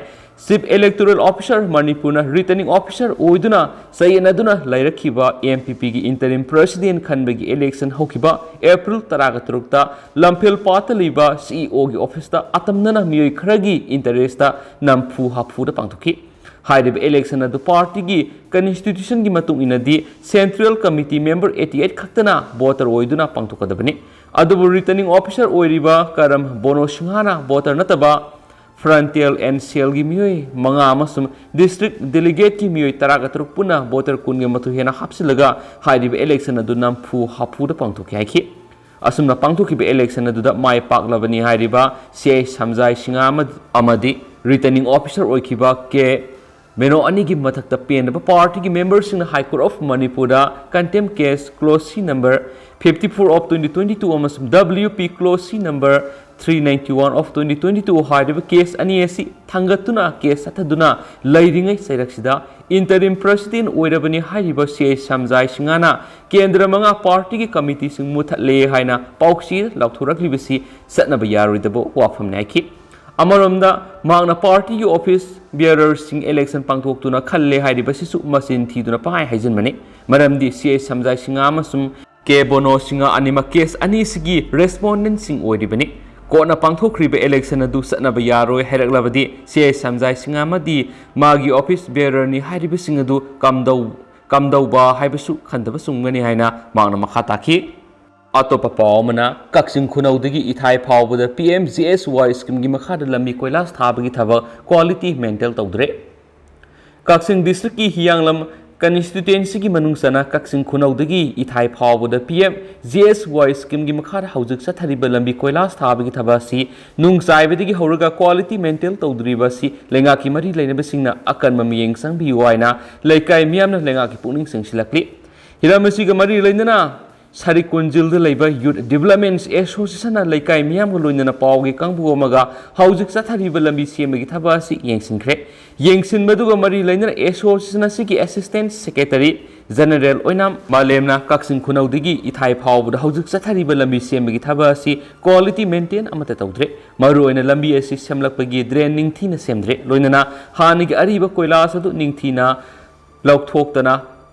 Chief Electoral Officer ꯃꯅꯤꯄꯨꯔꯅ returning officer ꯑꯣꯏꯗꯨꯅ ꯆꯌꯦꯠꯅꯗꯨꯅ ꯂꯩꯔꯛꯈꯤꯕ M P Pꯒꯤ interim president ꯈꯟꯕꯒꯤ election ꯍꯧꯈꯤꯕ April ꯇꯔꯥꯒ ꯇꯔꯨꯛꯇ ꯂꯝꯐꯦꯜ ꯄꯥꯠꯇ ꯂꯩꯕ C E Oꯒꯤ officeꯇ ꯑꯇꯝꯅꯅ ꯃꯤꯑꯣꯏ ꯈꯔꯒꯤ interestꯇ ꯅꯝꯐꯨ ꯍꯥꯐꯨꯗ ꯄꯥꯡꯊꯣꯛꯈꯤ꯫ ꯍꯥꯏꯔꯤꯕ election ꯑꯗꯨ partyꯒꯤ constitutionꯒꯤ ꯃꯇꯨꯡ ꯏꯟꯅꯗꯤ central committee member eighty eight ꯈꯛꯇꯅ voter ꯑꯣꯏꯗꯨꯅ ꯄꯥꯡꯊꯣꯛꯀꯗꯕꯅꯤ꯫ ꯑꯗꯨꯕꯨ returning officer ꯑꯣꯏꯔꯤꯕ ꯀꯔꯝ ꯕꯣꯅꯣ ꯁꯤꯡꯍꯅ voter ꯅꯠꯇꯕ frontier and cellꯒꯤ ꯃꯤꯑꯣꯏ ꯃꯉꯥ ꯑꯃꯁꯨꯡ district delegateꯀꯤ ꯃꯤꯑꯣꯏ ꯇꯔꯥꯒ ꯇꯔꯨꯛ ꯄꯨꯟꯅ voter ꯀꯨꯟꯒ ꯃꯥꯊꯣꯏ ꯍꯦꯟꯅ ꯍꯥꯞꯆꯤꯜꯂꯒ ꯍꯥꯏꯔꯤꯕ election ꯑꯗꯨ ꯅꯝꯐꯨ ꯍꯥꯐꯨꯗ ꯄꯥꯡꯊꯣꯛꯈꯤ ꯍꯥꯏꯈꯤ꯫ ꯑꯁꯨꯝꯅ ꯄꯥꯡꯊꯣꯛꯈꯤꯕ election ꯑꯗꯨꯗ ꯃꯥꯏ ꯄꯥꯛꯂꯕꯅꯤ ꯍꯥꯏꯔꯤꯕ ꯁꯤ ꯑꯥꯏ ꯁꯝꯖꯥꯏ ꯁꯤꯡꯍ ꯑꯃ-, ꯑꯃꯗꯤ returning officer ꯑꯣꯏꯈꯤꯕ ꯀꯦ ꯃꯦꯅꯣ ꯑꯅꯤꯒꯤ ꯃꯊꯛꯇ ꯄꯦꯟꯗꯕ partyꯒꯤ memberꯁꯤꯡꯅ High Court of Manipurꯗ contempt case clause C number fifty four of twenty twenty two ꯑꯃꯁꯨꯡ W P clause C number three ninety one of twenty twenty two ꯍꯥꯏꯔꯤꯕ ꯀꯦꯁ ꯑꯅꯤ ꯑꯁꯤ ꯊꯥꯡꯒꯠꯇꯨꯅ ꯀꯦꯁ ꯆꯠꯊꯗꯨꯅ ꯂꯩꯔꯤꯉꯩ ꯆꯩꯔꯛꯁꯤꯗ interim president ꯑꯣꯏꯔꯕꯅꯤ ꯍꯥꯏꯔꯤꯕ ꯁꯤ ꯑꯩ ꯁꯝꯖꯥꯏ ꯁꯤꯡꯍꯅ ꯀꯦꯟꯗ꯭ꯔ ꯃꯉꯥ ꯄꯥꯔꯇꯤꯒꯤ ꯀꯃꯤꯇꯤꯁꯤꯡ ꯃꯨꯊꯠꯂꯦ ꯍꯥꯏꯅ ꯄꯥꯎꯆꯦ ꯂꯥꯎꯊꯣꯔꯛꯂꯤꯕꯁꯤ ꯆꯠꯅꯕ ꯌꯥꯔꯣꯏꯗꯕ ꯋꯥꯐꯝꯅꯤ ꯍꯥꯏꯈꯤ꯫ ꯑꯃꯔꯣꯝꯗ ꯃꯍꯥꯛꯅ ꯄꯥꯔꯇꯤꯒꯤ ꯑꯣꯐꯤꯁ ꯕꯤꯌꯔꯔꯁꯤꯡ ꯏꯂꯦꯛꯁꯟ ꯄꯥꯡꯊꯣꯛꯇꯨꯅ ꯈꯜꯂꯦ ꯍꯥꯏꯔꯤꯕꯁꯤꯁꯨ ꯃꯆꯤꯟ ꯊꯤꯗꯨꯅ ꯄꯪꯍꯥꯏ ꯍꯥꯏꯖꯤꯟꯕꯅꯤ꯫ ꯃꯔꯝꯗꯤ ꯁꯤ ꯑꯩ ꯁꯝꯖꯥꯏ ꯁꯤꯡꯍ ꯑꯃꯁꯨꯡ ꯀꯦ ꯕꯣꯅꯣ ꯁꯤꯡꯍ ꯑꯅꯤꯃꯛ ꯀꯦꯁ ꯑꯅꯤꯁꯤꯒꯤ ꯔꯦꯁꯄꯣꯟꯗꯦꯟꯠꯁꯤꯡ ꯑꯣꯏꯔꯤꯕꯅꯤ꯫ ꯀꯣꯔꯠꯅ ꯄꯥꯡꯊꯣꯛꯈ꯭ꯔꯤꯕ ꯏꯂꯦꯛꯁꯟ ꯑꯗꯨ ꯆꯠꯅꯕ ꯌꯥꯔꯣꯏ ꯍꯥꯏꯔꯛꯂꯕꯗꯤ ꯁꯤ ꯑꯩ ꯁꯝꯖꯥꯏ ꯁꯤꯡꯍ ꯑꯃꯗꯤ ꯃꯥꯒꯤ ꯑꯣꯐꯤꯁ ꯕꯤꯌꯔꯔꯅꯤ ꯍꯥꯏꯔꯤꯕꯁꯤꯡ ꯑꯗꯨ ꯀꯝꯗꯧ ꯀꯝꯗꯧꯕ ꯍꯥꯏꯕꯁꯨ ꯈꯟꯊꯕ ꯆꯨꯝꯒꯅꯤ ꯍꯥꯏꯅ ꯃꯍꯥꯛꯅ ꯃꯈꯥ ꯇꯥꯈꯤ꯫ ꯑꯇꯣꯞꯄ ꯄꯥꯎ ꯑꯃꯅ, ꯀꯛꯆꯤꯡ ꯈꯨꯅꯧꯗꯒꯤ ꯏꯊꯥꯏ ꯐꯥꯎꯕꯗ ꯄꯤ ꯑꯦꯝ ꯖꯤ ꯑꯦꯁ ꯋꯥꯏ ꯁ꯭ꯀꯤꯝꯒꯤ ꯃꯈꯥꯗ ꯂꯝꯕꯤ ꯀꯣꯏꯂꯥꯁ ꯊꯥꯕꯒꯤ ꯊꯕꯛ ꯀ꯭ꯋꯥꯂꯤꯇꯤ ꯃꯦꯟꯇꯦꯟ ꯇꯧꯗ꯭ꯔꯦ꯫ ꯀꯛꯆꯤꯡ ꯗꯤꯁꯇ꯭ꯔꯤꯛꯀꯤ ꯍꯤꯌꯥꯡꯂꯝ ꯀꯟꯁꯇꯤꯇ꯭ꯋꯦꯟꯁꯤꯒꯤ ꯃꯅꯨꯡ ꯆꯟꯅ ꯀꯛꯆꯤꯡ ꯈꯨꯅꯧꯗꯒꯤ ꯏꯊꯥꯏ ꯐꯥꯎꯕꯗ ꯄꯤ ꯑꯦꯝ ꯖꯤ ꯑꯦꯁ ꯋꯥꯏ ꯁ꯭ꯀꯤꯝꯒꯤ ꯃꯈꯥꯗ ꯍꯧꯖꯤꯛ ꯆꯠꯊꯔꯤꯕ ꯂꯝꯕꯤ ꯀꯣꯏꯂꯥꯁ ꯊꯥꯕꯒꯤ ꯊꯕꯛ ꯑꯁꯤ ꯅꯨꯡ ꯆꯥꯏꯕꯗꯒꯤ ꯍꯧꯔꯒ ꯀ꯭ꯋꯥꯂꯤꯇꯤ ꯃꯦꯟꯇꯦꯟ ꯇꯧꯗ꯭ꯔꯤꯕ ꯑꯁꯤ ꯂꯩꯉꯥꯛꯀꯤ ꯃꯔꯤ ꯂꯩꯅꯕꯁꯤꯡꯅ ꯑꯀꯟꯕ ꯃꯤꯠꯌꯦꯡ ꯆꯪꯕꯤꯌꯨ ꯍꯥꯏꯅ ꯂꯩꯀꯥꯏ ꯃꯤꯌꯥꯝꯅ ꯂꯩꯉꯥꯛꯀꯤ ꯄꯨꯛꯅꯤꯡ ꯆꯤꯡꯁꯤꯜꯂꯛꯂꯤ꯫ ꯍꯤꯔꯝ ꯑꯁꯤꯒ ꯃꯔꯤ ꯂꯩꯅꯅ ꯁꯔꯤꯛ ꯀꯣꯟꯖꯤꯜꯗ ꯂꯩꯕ ꯌꯨꯠ ꯗꯤꯕꯂꯞꯃꯦꯟꯠ ꯑꯦꯁꯣꯁꯤꯌꯦꯁꯟꯅ ꯂꯩꯀꯥꯏ ꯃꯤꯌꯥꯝꯒ ꯂꯣꯏꯅꯅ ꯄꯥꯎꯒꯤ ꯀꯥꯡꯕꯨ ꯑꯃꯒ ꯍꯧꯖꯤꯛ ꯆꯠꯊꯔꯤꯕ ꯂꯝꯕꯤ ꯁꯦꯝꯕꯒꯤ ꯊꯕꯛ ꯑꯁꯤ ꯌꯦꯡꯁꯤꯟꯈ꯭ꯔꯦ꯫ ꯌꯦꯡꯁꯤꯟꯕꯗꯨꯒ ꯃꯔꯤ ꯂꯩꯅꯅ ꯑꯦꯁꯣꯁꯤꯌꯦꯁꯟ ꯑꯁꯤꯒꯤ ꯑꯦꯁꯤꯁꯇꯦꯟꯠ ꯁꯦꯀ꯭ꯔꯦꯇꯔꯤ ꯖꯦꯅꯔꯦꯜ ꯑꯣꯏꯅꯥꯝ ꯃꯥꯂꯦꯝꯅ ꯀꯛꯆꯤꯡ ꯈꯨꯅꯧꯗꯒꯤ ꯏꯊꯥꯏ ꯐꯥꯎꯕꯗ ꯍꯧꯖꯤꯛ ꯆꯠꯊꯔꯤꯕ ꯂꯝꯕꯤ ꯁꯦꯝꯕꯒꯤ ꯊꯕꯛ ꯑꯁꯤ ꯀ꯭ꯋꯥꯂꯤꯇꯤ ꯃꯦꯟꯇꯦꯟ ꯑꯃꯠꯇ ꯇꯧꯗ꯭ꯔꯦ꯫ ꯃꯔꯨꯑꯣꯏꯅ ꯂꯝꯕꯤ ꯑꯁꯤ ꯁꯦꯝꯂꯛꯄꯒꯤ ꯗ꯭ꯔꯦꯟ ꯅꯤꯡꯊꯤꯅ ꯁꯦꯝꯗ꯭ꯔꯦ꯫ ꯂꯣꯏꯅꯅ ꯍꯥꯟꯅꯒꯤ ꯑꯔꯤꯕ ꯀꯣꯏꯂꯥꯁ ꯑꯗꯨ ꯅꯤꯡꯊꯤꯅ ꯂꯧꯊꯣꯛꯇꯅ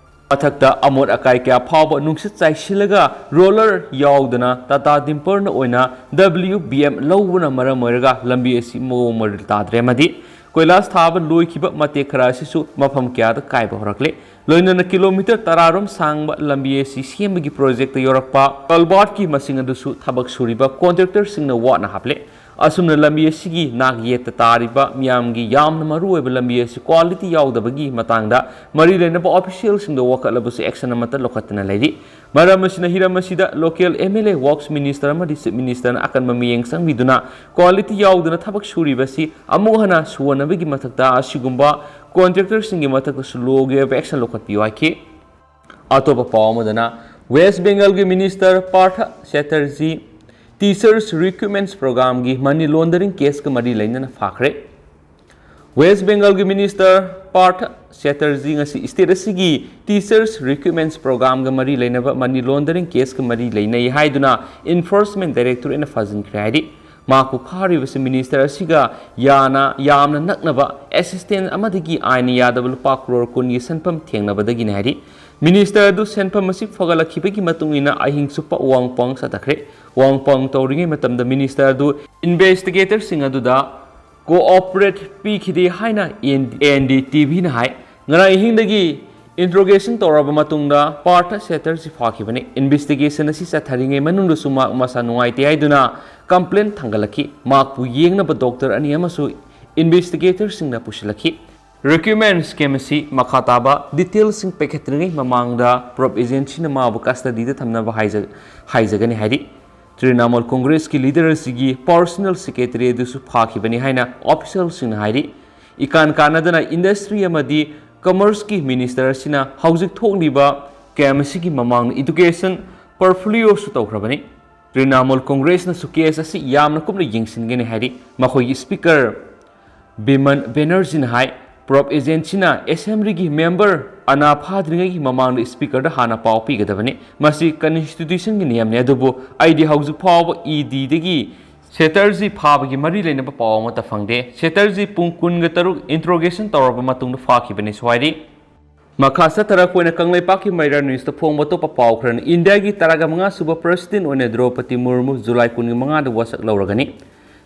ꯃꯊꯛꯇ ꯑꯃꯣꯠ ꯑꯀꯥꯏ ꯀꯌꯥ ꯐꯥꯎꯕ ꯅꯨꯡꯁꯤꯠ ꯆꯥꯏꯁꯤꯜꯂꯒ ꯔꯣꯂꯔ ꯌꯥꯎꯗꯅ ꯇꯥꯇꯥ ꯗꯤꯝꯄꯔꯅ ꯑꯣꯏꯅ ꯗꯕ꯭ꯂꯤꯎ ꯕꯤ ꯑꯦꯝ ꯂꯧꯕꯅ ꯃꯔꯝ ꯑꯣꯏꯔꯒ ꯂꯝꯕꯤ ꯑꯁꯤ ꯃꯑꯣꯡ ꯃꯔꯤꯜ ꯇꯥꯗ꯭ꯔꯦ ꯑꯃꯗꯤ ꯀꯣꯏꯂꯥꯁ ꯊꯥꯕ ꯂꯣꯏꯈꯤꯕ ꯃꯇꯦꯛ ꯈꯔ ꯑꯁꯤꯁꯨ ꯃꯐꯝ ꯀꯌꯥꯗ ꯀꯥꯏꯕ ꯍꯧꯔꯛꯂꯦ꯫ ꯂꯣꯏꯅꯅ ꯀꯤꯂꯣꯃꯤꯇꯔ ꯇꯔꯥꯔꯣꯝ ꯁꯥꯡꯕ ꯂꯝꯕꯤ ꯑꯁꯤ ꯁꯦꯝꯕꯒꯤ ꯄ꯭ꯔꯣꯖꯦꯛꯇ ꯌꯧꯔꯛꯄ ꯀꯜꯚꯥꯔꯠꯀꯤ ꯃꯁꯤꯡ ꯑꯗꯨꯁꯨ ꯊꯕꯛ ꯁꯨꯔꯤꯕ ꯀꯣꯟꯇ꯭ꯔꯦꯛꯇꯔꯁꯤꯡꯅ ꯋꯥꯅ ꯍꯥꯞꯂꯦ꯫ ꯑꯁꯨꯝꯅ ꯂꯝꯕꯤ ꯑꯁꯤꯒꯤ ꯅꯥꯛ ꯌꯦꯠꯇ ꯇꯥꯔꯤꯕ ꯃꯤꯌꯥꯝꯒꯤ ꯌꯥꯝꯅ ꯃꯔꯨꯑꯣꯏꯕ ꯂꯝꯕꯤ ꯑꯁꯤ ꯀ꯭ꯋꯥꯂꯤꯇꯤ ꯌꯥꯎꯗꯕꯒꯤ ꯃꯇꯥꯡꯗ ꯃꯔꯤ ꯂꯩꯅꯕ ꯑꯣꯐꯤꯁꯤꯌꯦꯜꯁꯤꯡꯗ ꯋꯥꯀꯠꯂꯕꯁꯨ ꯑꯦꯛꯁꯟ ꯑꯃꯠꯇ ꯂꯧꯈꯠꯇꯅ ꯂꯩꯔꯤ꯫ ꯃꯔꯝ ꯑꯁꯤꯅ ꯍꯤꯔꯝ ꯑꯁꯤꯗ local M L A, works minister ꯑꯃꯗꯤ ꯆꯤꯐ ꯃꯤꯅꯤꯁꯇꯔꯅ ꯑꯀꯟꯕ ꯃꯤꯠꯌꯦꯡ ꯆꯪꯕꯤꯗꯨꯅ ꯀ꯭ꯋꯥꯂꯤꯇꯤ ꯌꯥꯎꯗꯅ ꯊꯕꯛ ꯁꯨꯔꯤꯕ ꯑꯁꯤ ꯑꯃꯨꯛ ꯍꯟꯅ ꯁꯨꯍꯟꯅꯕꯒꯤ ꯃꯊꯛꯇ ꯑꯁꯤꯒꯨꯝꯕ ꯀꯣꯟꯇ꯭ꯔꯦꯛꯇꯔꯁꯤꯡꯒꯤ ꯃꯊꯛꯇꯁꯨ ꯂꯣꯒꯤ ꯑꯣꯏꯕ ꯑꯦꯛꯁꯟ ꯂꯧꯈꯠꯄꯤꯌꯨ ꯍꯥꯏꯈꯤ꯫ ꯑꯇꯣꯞꯄ ꯄꯥꯎ ꯑꯃꯗꯅ, ꯋꯦꯁ ꯕꯦꯡꯒꯜꯒꯤ minister Partha Chatterjee Teachers Recruitment Programꯒꯤ money laundering caseꯀ ꯃꯔꯤ ꯂꯩꯅꯅ ꯐꯥꯈ꯭ꯔꯦ꯫ ꯋꯦꯁ ꯕꯦꯡꯒꯜꯒꯤ ꯃꯤꯅꯤꯁꯇꯔ ꯄꯥꯔꯊ ꯆꯦꯇꯔꯖꯤ ꯉꯁꯤ ꯁ꯭ꯇꯦꯠ ꯑꯁꯤꯒꯤ Teachers Recruitment Programꯒ ꯃꯔꯤ ꯂꯩꯅꯕ money laundering caseꯀ ꯃꯔꯤ ꯂꯩꯅꯩ ꯍꯥꯏꯗꯨꯅ ꯏꯟꯐꯣꯔꯁꯃꯦꯟ ꯗꯥꯏꯔꯦꯛꯇꯣꯔꯦꯠꯅ ꯐꯥꯖꯤꯟꯈ꯭ꯔꯦ ꯍꯥꯏꯔꯤ꯫ ꯃꯍꯥꯛꯄꯨ ꯐꯥꯔꯤꯕꯁꯤ ꯃꯤꯅꯤꯁꯇꯔ ꯑꯁꯤꯒ ꯌꯥꯅ ꯌꯥꯝꯅ ꯅꯛꯅꯕ ꯑꯦꯁꯤꯁꯇꯦꯟ ꯑꯃꯗꯒꯤ ꯑꯥꯏꯟꯅ ꯌꯥꯗꯕ ꯂꯨꯄꯥ ꯀ꯭ꯔꯣꯔ ꯀꯨꯟꯒꯤ ꯁꯦꯟꯐꯝ ꯊꯦꯡꯅꯕꯗꯒꯤꯅꯤ ꯍꯥꯏꯔꯤ꯫ ꯃꯤꯅꯤꯁꯇꯔ ꯑꯗꯨ ꯁꯦꯟꯐꯝ ꯑꯁꯤ ꯐꯒꯠꯂꯛꯈꯤꯕꯒꯤ ꯃꯇꯨꯡ ꯏꯟꯅ ꯑꯍꯤꯡ ꯆꯨꯞꯄ ꯋꯥꯡ ꯄꯥꯡ ꯆꯠꯊꯈ꯭ꯔꯦ꯫ ꯋꯥꯡ ꯄꯥꯡ ꯇꯧꯔꯤꯉꯩ ꯃꯇꯝꯗ ꯃꯤꯅꯤꯁꯇꯔ ꯑꯗꯨ ꯏꯟꯚꯦꯁꯇꯤꯒꯦꯇꯔꯁꯤꯡ ꯑꯗꯨꯗ ꯀꯣꯑꯣꯄꯔꯦꯠ ꯄꯤꯈꯤꯗꯦ ꯍꯥꯏꯅ ꯑꯦꯟ ꯗꯤ ꯇꯤ ꯚꯤꯅ ꯍꯥꯏ꯫ ꯉꯔꯥꯡ ꯑꯍꯤꯡꯗꯒꯤ ꯏꯟꯇ꯭ꯔꯣꯒꯦꯁꯟ ꯇꯧꯔꯕ ꯃꯇꯨꯡꯗ ꯄꯥꯔꯊ ꯆꯦꯇꯔꯖꯤ ꯐꯥꯈꯤꯕꯅꯤ꯫ ꯏꯟꯚꯦꯁꯇꯤꯒꯦꯁꯟ ꯑꯁꯤ ꯆꯠꯊꯔꯤꯉꯩ ꯃꯅꯨꯡꯗꯁꯨ ꯃꯍꯥꯛ ꯃꯁꯥ ꯅꯨꯡꯉꯥꯏꯇꯦ ꯍꯥꯏꯗꯨꯅ ꯀꯝꯄ꯭ꯂꯦꯟ ꯊꯥꯡꯒꯠꯂꯛꯈꯤ꯫ ꯃꯍꯥꯛꯄꯨ ꯌꯦꯡꯅꯕ ꯗꯣꯛꯇꯔ ꯑꯅꯤ ꯑꯃꯁꯨ ꯏꯟꯚꯦꯁꯇꯤꯒꯦꯇꯔꯁꯤꯡꯅ ꯄꯨꯁꯤꯜꯂꯛꯈꯤ꯫ ꯔꯤꯀ꯭ꯔꯨꯠꯃꯦꯟ ꯁ꯭ꯀꯦꯝ ꯑꯁꯤ ꯃꯈꯥ ꯇꯥꯕ ꯗꯤꯇꯦꯜꯁꯤꯡ ꯄꯤꯈꯠꯇ꯭ꯔꯤꯉꯩ ꯃꯃꯥꯡꯗ ꯄ꯭ꯔꯣꯞ ꯑꯦꯖꯦꯟꯁꯤꯅ ꯃꯥꯕꯨ ꯀꯁꯇꯗꯤꯗ ꯊꯝꯅꯕ ꯍꯥꯏꯖ-, ꯍꯥꯏꯖꯒꯅꯤ ꯍꯥꯏꯔꯤ꯫ ꯇ꯭ꯔꯤꯅꯥꯃꯨꯜ ꯀꯣꯡꯒ꯭ꯔꯦꯁꯀꯤ ꯂꯤꯗꯔ ꯑꯁꯤꯒꯤ ꯄꯔꯁꯣꯅꯦꯜ ꯁꯦꯀ꯭ꯔꯦꯇꯔꯤ ꯑꯗꯨꯁꯨ ꯐꯥꯈꯤꯕꯅꯤ ꯍꯥꯏꯅ ꯑꯣꯐꯤꯁꯤꯌꯦꯜꯁꯤꯡꯅ ꯍꯥꯏꯔꯤ꯫ ꯏꯀꯥꯟ ꯀꯥꯟꯅꯗꯅ ꯏꯟꯗꯁꯇ꯭ꯔꯤ ꯑꯃꯗꯤ ꯀꯃꯔꯁꯀꯤ ꯃꯤꯅꯤꯁꯇꯔ ꯑꯁꯤꯅ ꯍꯧꯖꯤꯛ ꯊꯣꯛꯂꯤꯕ ꯀꯌꯥꯝ ꯑꯁꯤꯒꯤ ꯃꯃꯥꯡꯗ ꯏꯗꯨꯀꯦꯁꯟ ꯄꯣꯔꯠꯐꯣꯂꯤꯑꯣꯁꯨ ꯇꯧꯈ꯭ꯔꯕꯅꯤ꯫ ꯇ꯭ꯔꯤꯅꯥꯃꯨꯜ ꯀꯣꯡꯒ꯭ꯔꯦꯁꯅꯁꯨ ꯀꯦꯁ ꯑꯁꯤ ꯌꯥꯝꯅ ꯀꯨꯞꯅ ꯌꯦꯡꯁꯤꯟꯒꯅꯤ ꯍꯥꯏꯔꯤ꯫ ꯃꯈꯣꯏꯒꯤ ꯁ꯭ꯄꯤꯀꯔ ꯕꯤꯃꯟ ꯕꯦꯅꯔꯖꯤꯅ ꯍꯥꯏ, ꯄ꯭ꯔꯣꯞ ꯑꯦꯖꯦꯟꯁꯤꯅ ꯑꯦꯁꯦꯝꯕ꯭ꯂꯤꯒꯤ ꯃꯦꯝꯕꯔ ꯑꯅꯥ ꯐꯥꯗ꯭ꯔꯤꯉꯩꯒꯤ ꯃꯃꯥꯡꯗ ꯁ꯭ꯄꯤꯀꯔꯗ ꯍꯥꯟꯅ ꯄꯥꯎ ꯄꯤꯒꯗꯕꯅꯤ꯫ ꯃꯁꯤ ꯀꯟꯁꯇꯤꯇ꯭ꯌꯨꯁꯟꯒꯤ ꯅꯤꯌꯝꯅꯤ, ꯑꯗꯨꯕꯨ ꯑꯩꯗꯤ ꯍꯧꯖꯤꯛ ꯐꯥꯎꯕ ꯏ ꯗꯤꯗꯒꯤ ꯆꯦꯇꯔꯖꯤ ꯐꯥꯕꯒꯤ ꯃꯔꯤ ꯂꯩꯅꯕ ꯄꯥꯎ ꯑꯃꯠꯇ ꯐꯪꯗꯦ꯫ ꯆꯦꯇꯔꯖꯤ ꯄꯨꯡ ꯀꯨꯟꯒ ꯇꯔꯨꯛ ꯏꯟꯇ꯭ꯔꯣꯒꯦꯁꯟ ꯇꯧꯔꯕ ꯃꯇꯨꯡꯗ ꯐꯥꯈꯤꯕꯅꯤꯁꯨ ꯍꯥꯏꯔꯤ꯫ ꯃꯈꯥ ꯆꯠꯊꯔꯛꯄ ꯑꯣꯏꯅ ꯀꯪꯂꯩꯄꯥꯛꯀꯤ ꯃꯩꯔꯥ ꯅ꯭ꯌꯨꯁꯇ ꯐꯣꯡꯕ ꯑꯇꯣꯞꯄ ꯄꯥꯎ ꯈꯔꯅ ꯏꯟꯗꯤꯌꯥꯒꯤ ꯇꯔꯥꯒ ꯃꯉꯥ ꯁꯨꯕ ꯄ꯭ꯔꯁꯤꯗꯦꯟ ꯑꯣꯏꯅ ꯗ꯭ꯔꯧꯄꯗꯤ ꯃꯨꯔꯃꯨ ꯖꯨꯂꯥꯏ ꯀꯨꯟꯒ ꯃꯉꯥꯗ ꯋꯥꯁꯛ ꯂꯧꯔꯒꯅꯤ꯫